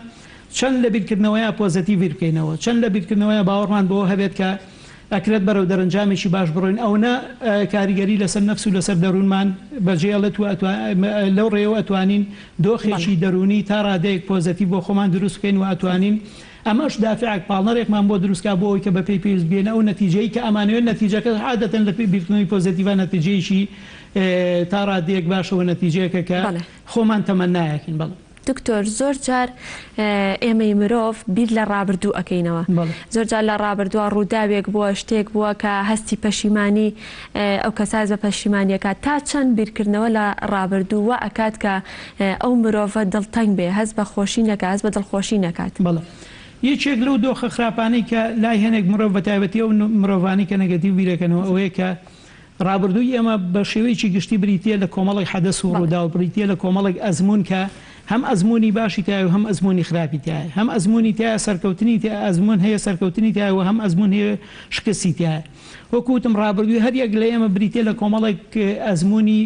چەند لە بیرکردنەوەیا پۆزەتیڤ بیر بکەینەوە، چەند لە بیرکردنەوەیا باوەڕمان بەوە هەبێت کە ئەکرێت بەرەو دەرەنجامێکی باش بڕۆین ئەونە کاریگەری لەسەر نەفس و لەسەر دەروونمان بەجێڵێت و لەو ڕێیەوە ئەتوانین دۆخێکی دەروونی تا ڕادەیەک پۆزەتیڤ بۆ خۆمان دروست بکەین و ئەتوانین ئەمەش دافعێک، پاڵنەرێکمان بۆ دروست کا بۆ ئەوەی کە بە پێی پێویست بگەینە ئەو نەتیجەی کە ئەمانەوێت، نەتیجەکەش عادەتەن لە بیرکردنەوەی پۆزەتیڤا نەتیجەیەکی تا ڕادەیەک باشە و نەتیجەیەکە کە خۆمان تەمەنایەکەین. بەڵێ. دکتۆر زۆر جار ئێمەی مرۆڤ بیر لە ڕابردوو ئەکەینەوە، زۆر جار لە ڕابردووە ڕووداوێک بووە، شتێک بووە کە هەستی پەشیمانی ئەو کەسە هەست بە پەشیمانی ئەکات، تا چەند بیرکردنەوە لە ڕابردوو وا ئەکات کە ئەو مرۆڤە دڵتەنگ بێ، هەست بە خۆشی نەکات، هەست بە دڵخۆشی نەکات. بەڵێ. یەکێک لەو دۆخە خراپانەی کە لای هەنێک مرۆڤ بە تایبەتی ئەو مرۆڤانەی کە نەگەتیڤ بیرەکەنەوە ئەوەیە کە ڕابردووی ئێمە بە شێوەیەکی گشتی بریتییە لە کۆمەڵێک حەدەس و ڕووداو، بریتییە لە کۆمەڵێک ئەزموون کە هەم ئەزموونی باشی تیایە و هەم ئەزموونی خراپی تیایە، هەم ئەزموونی تیایە سەرکەوتنی تیایە، ئەزموون هەیە سەرکەوتنی تیایە و هەم ئەزموون هەیە شکستی تیایە. وەکو وتم ڕابردووی هەر یەک لە ئێمە بریتیە لە کۆمەڵێک ئەزموونی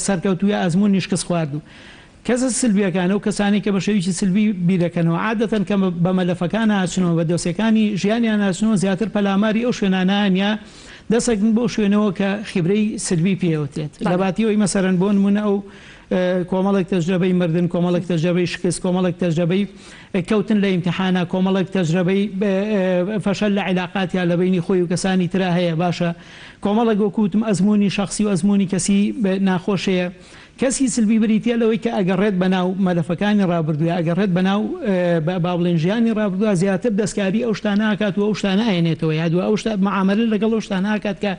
سەرکەوتوو یا ئەزموونی شکستخواردوو. کەسە سلبیەکان، ئەو کەسانەی کە بە شێوەیەکی سلبی بیردەکەنەوە، عادەتەن کە بە مەلەفەکانا ئەچنەوە، بە دۆسیەکانی ژیانیان ئەچنەوە، زیاتر پەلاماری ئەو شوێنانەیان یا دەسەکن بەو شوێنەوە کە خیبرەی سلبی پێ ئەوترێت. لە باتی ئەوەی مەسەلەن بۆ نموونە ئەو کۆمەڵێک تەجرەبەی مردن، کۆمەڵێک تەجرەبەی شکست، کۆمەڵێک تەجرەبەی کەوتن لە ئیمتیحانا، کۆمەڵێک تەجرەبەی فەشەل لە عیلاقاتیا لە بەینی خۆی و کەسانی ترا هەیە، باشە کۆمەڵێک وەکو وتم ئەزموونی شەخسی و ئەزموونی کەسی ناخۆش هەیە. کەسی سلبی بریتیە لەوەی کە ئەگەڕێت بەناو مەلەفەکانی ڕابردوو یا ئەگەڕێت بەناو با بڵێین ژیانی ڕابردووە زیاتر دەستکاری ئەو شتانە ئەکات و ئەو شتانە ئەهێنێتەوە یاد و ئەو شتە معامەلە لەگەڵ ئەو شتانە ئەکات کە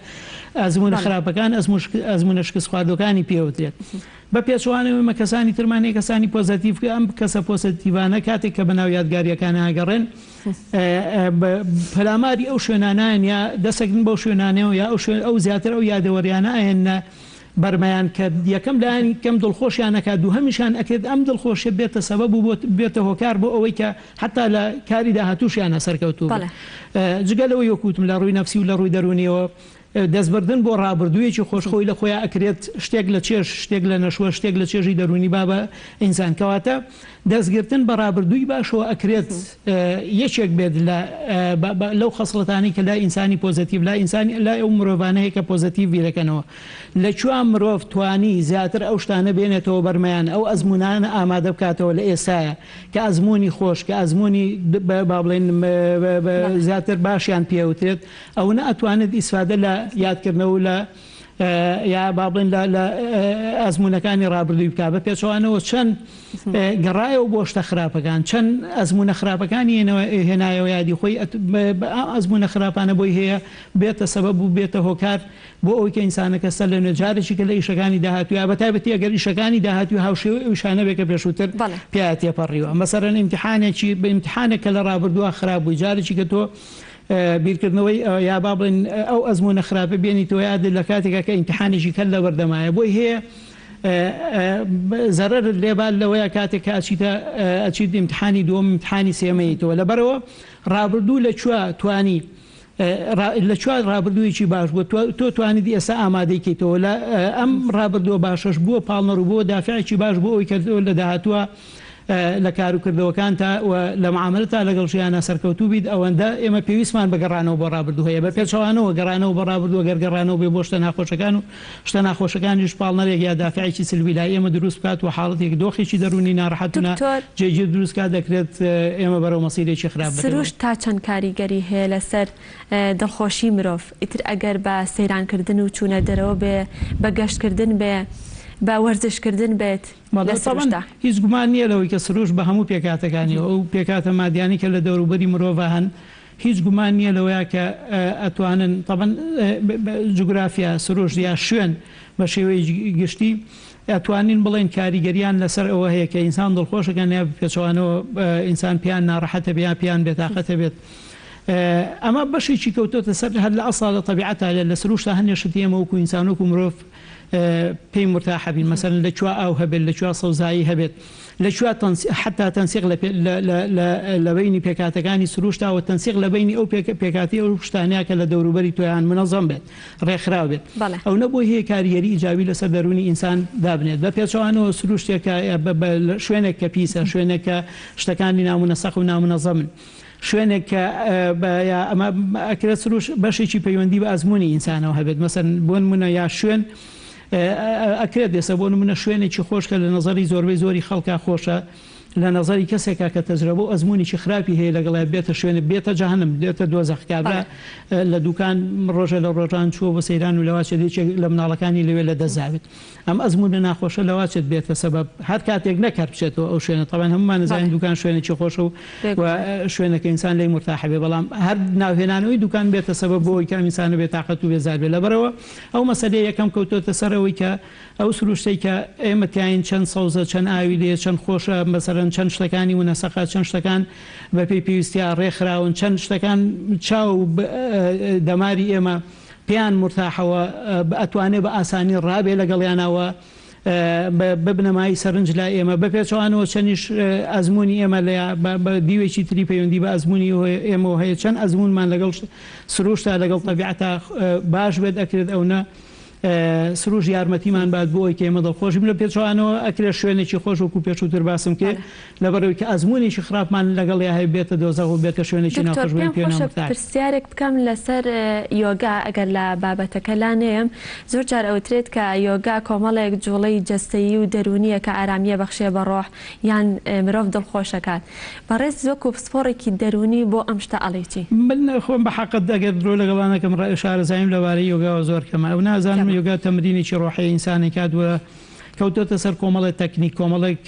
ئەزموونە خراپەکان ئەزموونە شکستخواردووەکانی پێ وترێت. بە پێچەوانەوە ئێمە کەسانی ترمان هەیە کەسانی پۆزەتیڤ کە ئەم کەسە پۆزەتیڤانە کاتێک کە بەناو یادگارییەکانە ئەگەڕێن پەلاماری ئەو شوێنانەن یا دەسەگرن بەو شوێنانەوە یا ئەو شوێن ئەو زیاتر ئەو یادەوەریانە ئەهێننە بەرمەیان کە یەکەم لایەنی کەم دڵخۆشیان ئەکات دووهەمیشان ئەکرێت ئەم دڵخۆشیە بێتە سەبەب و بێتە هۆکار بۆ ئەوەی کە حەتا لە کاری داهاتووشیانا سەرکەوتوو بن جگە لەوەی وەک وتم لە ڕووی نەفسی و لە ڕووی دەروونیەوە دەستبردن بۆ ڕابردوویەکی خۆش خۆی لە خۆیا ئەکرێت شتێک لە چێژ شتێک لە نەشوە شتێک لە چێژی دەروونی با بە ئینسان کەواتە دەستگرتن بە ڕابردووی باشەوە ئەکرێت یەکێک بێت لە لەو خەسڵەتانەی کە لای ئینسانی پۆزەتیڤ لای ئینسانی لای ئەو مرۆڤانە هەیە کە پۆزەتیڤ بیرەکەنەوە لە کوێ مرۆڤ توانی زیاتر ئەو شتانە بێنێتەوە بەرمەیان ئەو ئەزموونانە ئامادە بکاتەوە لە ئێستایا کە ئەزموونی خۆش کە ئەزموونی با بڵێین زیاتر باشیان پێ ئەوترێت ئەونە ئەتوانێت ئیسفادە لە یادکردنەوە و لە یا با بڵێن لە لە ئەزموونەکانی ڕابردووی بکا بە پێچەوانەوە چەند گەڕایەوە بۆ شتە خراپەکان چەند ئەزموونە خراپەکانی هێنایەوە یادی خۆی ئەزموونە خراپانە بۆی هەیە بێتە سەبەب و بێتە هۆکار بۆ ئەوەی کە ئینسانەکە سەر لە نوێ جارێکی کە لە ئیشەکانی داهاتوویا بە تایبەتی ئەگەر ئیشەکانی داهاتووی هاوشێوەی ئەو ئیشانە بێ کە پێشووتر پیا تێپەڕیوە مەسەرەن ئیمتیحانێکی بە ئیمتیحانێک کە لە ڕابردووە خراپ بووی جارێکی کە تۆ بیرکردنەوەی یا با بڵێین ئەو ئەزموونە خراپە بێنیتەوە یادت لە کاتێکا کە ئیمتیحانێکی کەت لەبەردەمایە بۆی هەیە زەرەرت لێ بات لەوەیە کاتێک کە ئەچیتە ئەچیت ئیمتیحانی دووەم ئیمتیحانی سێمەیتەوە لەبەرەوە ڕابردوو لە کوێ توانی لە کوێ ڕابردوویەکی باش بووە تۆ توانیت ئێستا ئامادەی کەیتەوە لە ئەم ڕابردووە باشەش بووە پاڵنەر و بووە دافعێکی باش بۆ ئەوەی کە لە داهاتووە لە کاروکردەوەکانتا و لە معامەلەتا لەگەڵ ژیانا سەرکەوتوو بیت، ئەوەندە ئێمە پێویستمان بە گەڕانەوە بۆ ڕابردوو هەیە، بە پێچەوانەوە گەڕانەوە بۆ ڕابردوو ئەگەر گەڕانەوە بێ بۆ شتە ناخۆشەکان و شتە ناخۆشەکانیش پاڵنەرێک یا دافعێکی سلبی لای ئێمە دروست بکات و حاڵەتێک دۆخێکی دەروونی ناڕەحەت و نا دکتۆر. جێگیر دروست کات دەکرێت ئێمە بەرەو مەسیرێکی خراپ بەرین. سروشت تا چەند کاریگەری هەیە لەسەر دڵخۆشی مرۆڤ ئیتر ئەگەر بە سەیران کردن و چوونە دەرەوە بێ، بە گەشت کردن بێ، بە وەرزش کردن بێت؟ بەڵێ لە تەبعەن سروشتا. هیچ گومان نییە لەوەی کە سروشت بە هەموو پێکهاتەکانیەوە ئەو پێکهاتە مادیانەی کە لە دەوروبەری مرۆڤا هەن هیچ گومان نییە لەوەیا کە ئەتوانن تەبعەن جوگرافیا سروشت یا شوێن بە شێوەیەکی گشتی ئەتوانین بڵێین کاریگەریان لەسەر ئەوە هەیە کە ئینسان دڵخۆشەکەن یا پێچەوانەوە ئینسان پێیان ناڕەحەتە بێ یا پێیان بێتاقەتە بێت ئەمە بەشێکی کەوتۆتە سەر هەر لە ئەسڵا لە تەبیعەتا لە سروشتا هەنێ شت ئێمە وەکو ئینسان وەکو مرۆڤ پێی مورتاحە بین مەسەلەن لە کوێ ئاو هەبێت لە کوێ سەوزایی هەبێت لە کوێ حەتا تەنسیق لە لە بەینی پێکهاتەکانی سروشتا و تەنسیق لە بەینی ئەو پێکهاتەی ئەو شتانەیە کە لە دەوروبەری تۆیان منەزەم بێت ڕێکخراو بێت ئەو نە بۆی هەیە کاریگەری ئیجابی لەسەر دەروونی ئینسان دابنێت بە پێچەوانەوە سروشتێکە شوێنێک کە پیسە شوێنێک کە شتەکانی نامونەسەق و نامونەزەمن شوێنێک کە بە یا ئەمە ئەکرێت سروش بەشێکی پەیوەندی بە ئەزموونی ئینسانەوە هەبێت مەسەن بۆ نمونە یا شوێن ئەکرێت ئێستا بۆ نمونە شوێنێکی خۆش کە لە نەزەری زۆربەی زۆری خەڵکا خۆشە لە نەزەری کەسێکا کە تەجرەبە و ئەزموونێکی خراپی هەیە لەگەڵیا بێتە شوێنێ بێتە جەهەنم بێتە دۆزەخ کابرا لە دوکان ڕۆژێ لە ڕۆژان چووە بۆ سەیران و لەواچێت یەکێک لە مناڵەکانی لەوێ لە دەست دابێت ئەم ئەزموونە ناخۆشە لەوەچێت بێتە سەبەب هەر کاتێک نەک هەر بچێتەوە ئەو شوێنە تەبعەن هەموومان ئەزانین دوکان شوێنێکی خۆشە و و شوێنەکە ئینسان لێی مورتاحە بێ بەڵام هەر ناوهێنانەوەی دوکان بێتە سەبەب بۆ ئەوەی کە ئەم ئینسانە بێتاقەت و بێزار بێت لەبەرئەوە ئەو مەسەلەیە یەکەم کەوتۆتە سەر ئەوەی کە ئەو سروشتەی کە ئێمە تیاین چەند سەوزە چەند ئاوی لێیە چەند خۆشە مەسەلەن چەند شتەکانی مونەسەقە چەند شتەکان بەپێی پێویستیا ڕێکخراون چەند شتەکان چاو دەماری ئێمە پێیان مورتاحە و ئەتوانێ بە ئاسانی ڕابێ لەگەڵیانا و ببنە مایەی سەرنج لای ئێمە، بە پێچەوانەوە چەندیش ئەزموونی ئێمە لە بە دیوێکی تری پەیوەندی بە ئەزموونی ئێمەوە هەیە، چەند ئەزموونمان لەگەڵ سروشتا لەگەڵ تەبیعەتا باش بێت ئەکرێت ئەونە سروشت یارمەتیمان بات بۆ ئەوەی کە ئێمە دڵخۆش بین، لە پێچەوانەوە ئەکرێت شوێنێکی خۆش وەکوو پێشووتر باسم کرد لەبەرئەوەی کە ئەزموونێکی خراپمان لەگەڵیا هەیە بێتە دۆزەخ و بێتە شوێنێکی دکتۆر ناخۆش بۆی پێم پێ خۆشە نامورتاح. پرسیارێک بکەم لەسەر یۆگا ئەگەر لە بابەتەکە لا نەیەم زۆر جار ئەوترێت کە یۆگا کۆمەڵێک جوڵەی جەستەیی و دەروونیە کە ئارامیە بەخشێ بە ڕۆح یان مرۆڤ دڵخۆشەکات بەڕێزت وەکو پسپۆڕێکی دەروونی بۆ ئەم شتە ئەڵێی چی؟ من خۆم بە حەقت ئەگەر درۆ لەگەڵا نەکەم ڕای شارەزاییم لەبارەی یۆگاوە زۆر کەمە ئەو نازانم کەمە. یۆگا تەمرینێکی ڕۆحیە ئینسان ئەیکات وە. کەوتۆتە سەر کۆمەڵێک تەکنیک، کۆمەڵێک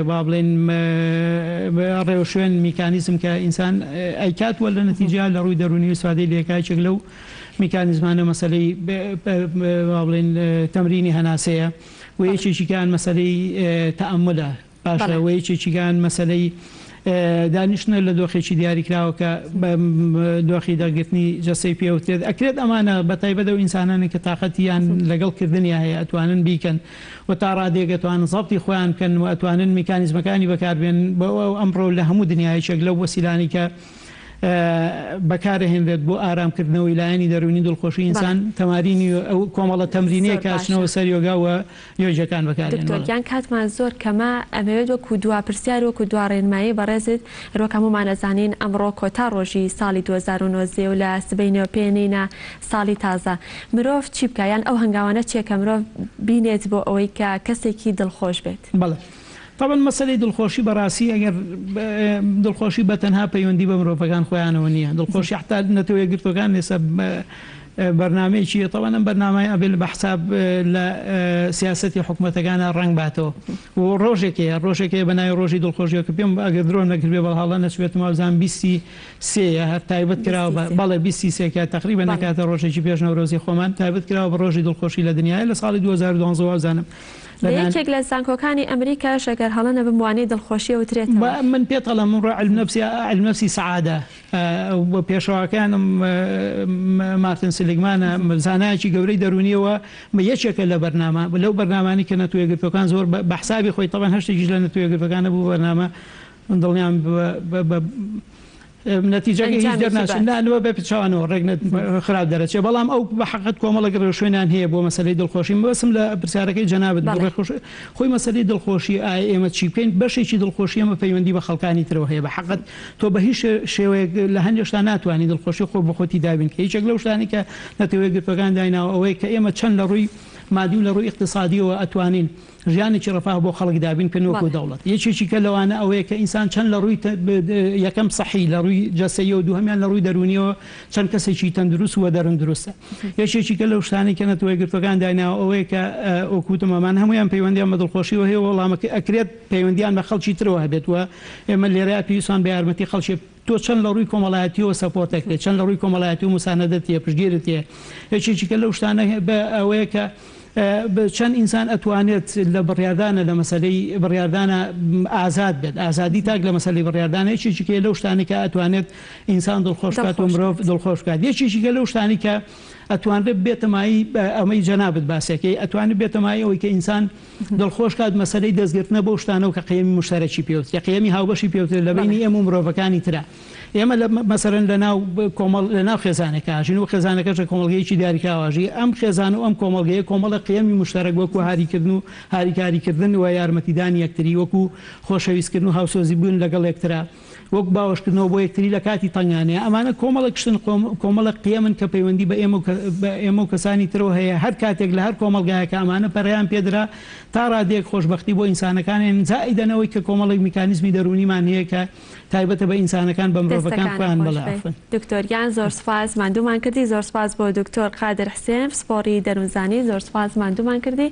با بڵێین ڕێوشوێن، میکانیزم کە ئینسان ئەیکات و لە نەتیجەیا لە ڕووی دەروونی ئیسفادەی لێ ئەکا. یەکێک لەو میکانیزمانە مەسەلەی با بڵێین تەمرینی هەناسەیە و یەکێکیکان مەسەلەی تەئەمولە. باشە وە یەکێکیان مەسەلەی دانیشتنە لە دۆخێکی دیاریکراوە کە بە دۆخی دەقگرتنی جەستەی پێ وترێت ئەکرێت ئەمانە بە تایبەت ئەو ئینسانانەی کە تاقەتیان لەگەڵ کردنیا هەیە ئەتوانن بیکەن و تا ڕادەیەک ئەتوانن زەبتی خۆیان بکەن و ئەتوانن میکانیزمەکانی بەکاربێنن بۆ ئەمڕۆ لە هەموو دنیا یەکێک لەو وەسیلانەی کە بەکارئەهێنرێت بۆ ئارامکردنەوەی لایەنی دەروونی دڵخۆشی ئینسان تەمارینی ئەو کۆمەڵە تەمرینەیە زۆر کە باشە. ئەچنەوە سەر یۆگا و یۆگیەکان بەکارێن دکتۆر بەڵێ. گیان کاتمان زۆر کەمە ئەمەوێت وەکو دوا پرسیار وەکو دوا ڕێنمایی بەڕێزت هەروەک هەموومان ئەزانین ئەمڕۆ کۆتا ڕۆژی ساڵی 2019 و لە سبەینێوە پێ نێینە ساڵی تازە مرۆڤ چی بکا یان ئەو هەنگاوانە چیە کە مرۆڤ بینێت بۆ ئەوەی کە کەسێکی دڵخۆش بێت؟ بەڵێ تەبعەن مەسەلەی دڵخۆشی بەڕاستی ئەگەر دڵخۆشی بەتەنها پەیوەندی بە مرۆڤەکان خۆیانەوە نییە دڵخۆشی حتا نەتەوە یەکگرتووەکان ئێستا بەرنامەیەکی تەبعەن ئەم بەرنامەیە ئەبێ بە حساب لە سیاسەتی حکومەتەکانە ڕەنگ باتەوە و ڕۆژێک هەیە ڕۆژێک هەیە بە ناوی ڕۆژی دڵخۆشیەوە کە پێم ئەگەر درۆ نەکردبێ بەڵ هەڵە نەچبێتم وابزانم بیستی سێیە هەر تایبەت کراوە بە بەڵێ بیستی سێ کە تەقریبەن ئەکاتە ڕۆژێکی پێش نەورۆزی خۆمان تایبەت کراوە بە ڕۆژی دڵخۆشی لە دنیایە لە ساڵی 2012 وابزانم لە یەکێک لە زانکۆکانی ئەمریکاش ئەگەر هەڵە نەبم وانەی دڵخۆشی ئەوترێتەوە. من پێت ئەڵێم ئەمڕۆ علم نفس علم نفسی سەعادە و پێشەواکەیانم مارتن سلیگمانە زانایەکی گەورەی دەروونیە و یەکێکە لە بەرنامە لەو بەرنامانەی کە نەتەوە یەکگرتووەکان زۆر بە حسابی خۆی تەبعەن هەر شتێکیش لە نەتەوە یەکگرتووەکان نەبوو بەرنامە من دڵنیام بە نەتیجەکەی هیچ ئەنجامێکی دەرناچێت باش. نا لەوە بە پێچەوانەوە ڕێک خراپ دەرەچێت بەڵام ئەو بە حەقت کۆمەڵێک ڕێوشوێنیان هەیە بۆ مەسەلەی دڵخۆشی مەبەستم لە پرسیارەکەی جەنابت بوو بەڵێ. ڕێخۆش خۆی مەسەلەی دڵخۆشی ئایا ئێمە چی بکەین بەشێکی دڵخۆشی ئێمە پەیوەندی بە خەڵکانی ترەوە هەیە بە حەقت تۆ بە هیچ شێوەیەک لە هەندێک شتا ناتوانی دڵخۆشی خۆ بە خۆتی دابین کەی یەکێک لەو شتانەی کە نەتەوە یەکگرتووەکان دایناوە ئەوەیە کە ئێمە چەند لە ڕووی مادی و لە ڕووی ئیقتیسادیەوە ئەتوانین ژیانێکی ڕەفاه بۆ خەڵک دابین بکەن وەکو دەوڵەت. یەکێکی کە لەوانە ئەوەیە کە ئینسان چەند لە ڕووی یەکەم سەحی لە ڕووی جەستەییەوە دووهەمیان لە ڕووی دەروونیەوە چەند کەسێکی تەندروست و دەروون دروستە. یەکێکی کە لەو شتانەی کە نەتەوە یەکگرتووەکان دایناوە ئەوەیە کە وەکو وتم ئەمان هەموویان پەیوەندیان بە دڵخۆشیەوە هەیە و وەڵامەکەی ئەکرێت پەیوەندیان بە خەڵکی ترەوە هەبێت و ئێمە لێرەیا پێویستمان بە یارمەتی خەڵکی تۆ چەند لە ڕووی کۆمەڵایەتیەوە support ئەکرێت چەند لە ڕووی کۆمەڵایەتی و موساندەت هەیە پشتگیرت هەیە یەکێکی کە لەو شتانە ئەوەیە کە چەند ئینسان ئەتوانێت لە بڕیاردانە لە مەسەلەی بڕیاردانە ئازاد بێت ئازادی تاک لە مەسەلەی بڕیاردانە یەکێکی کە لەو شتانەی کە ئەتوانێت ئینسان دڵخۆش بکات و دڵخۆش مرۆڤ بکات. دڵخۆش بکات یەکێکی کە لەو شتانەی کە ئەتوانرێت بێتە مایەی ئەمەی جەنابت باسەکەی ئەتوانێت بێتە مایەی ئەوەی کە ئینسان دڵخۆش کات مەسەلەی دەستگرتنە بەو شتانەوە کە قیەمی موشتەرەکی پێوترێ قیەمی هاوبەشی پێوترێ لە بەینی ئێمە و مرۆڤەکانی ترا ئێمە لە مەسەلەن لە ناو کۆمەڵ لە ناو خێزانێکا ئەژین و خێزانەکەش لە کۆمەڵگەیەکی دیاریکراو ئەژی ئەم خێزان و ئەم کۆمەڵگەیە کۆمەڵێک قیەمی موشتەرەک وەکوو هاریکردن و هاریکاریکردن و یارمەتیدانی یەکتری وەکوو خۆشەویستکردن و هاوسۆزی بوون لەگەڵ یەکترا وەک باوەشکردنەوە بۆ یەکتری لە کاتی تەنگانەیە، ئەمانە کۆمەڵێک شتن، کۆمەڵێک قیەمن کە پەیوەندی بە ئێمە و بە ئێمە و کەسانی ترەوە هەیە، هەر کاتێک لە هەر کۆمەڵگایەکا ئەمانە پەرەیان پێدرا تا ڕادەیەک خۆشبەختی بۆ ئینسانەکان هێنن، زائیدەن ئەوەی کە کۆمەڵێک میکانیزمی دەروونیمان هەیە کە تایبەتە بە ئینسانەکان بە مرۆڤەکان دەستەکانت خۆیان خۆش بەڵێ بێ عەفوەن. دکتۆر گیان زۆر سوپاس ماندوومان کردی زۆر سوپاس بۆ دکتۆر قادر حسێن پسپۆڕی دەروونزانی زۆر سوپاس ماندوومان کردی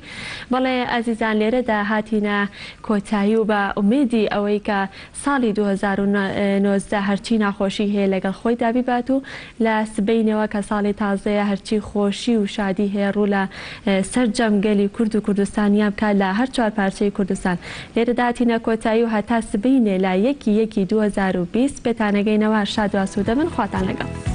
بەڵێ ئازیزان لێرەدا هاتینە کۆتایی و بە ئومێدی ئەوەی کە ساڵی 2019 هەرچی ناخۆشی هەیە لەگەڵ خۆیدا بیبات و لە سبەینێوە کە ساڵی تازەیە هەرچی خۆشی و شادی هەیە ڕوو لە سەرجەم گەلی کورد و کوردستانیان بکات لە هەر چوار پارچەی کوردستان. لێرەدا هاتینە کۆتایی و هەتا سبەینێ لە یەکی یەکی 2020 پێتانەگەینەوە شاد و ئاسوودە بن خواتان لەگەڵ.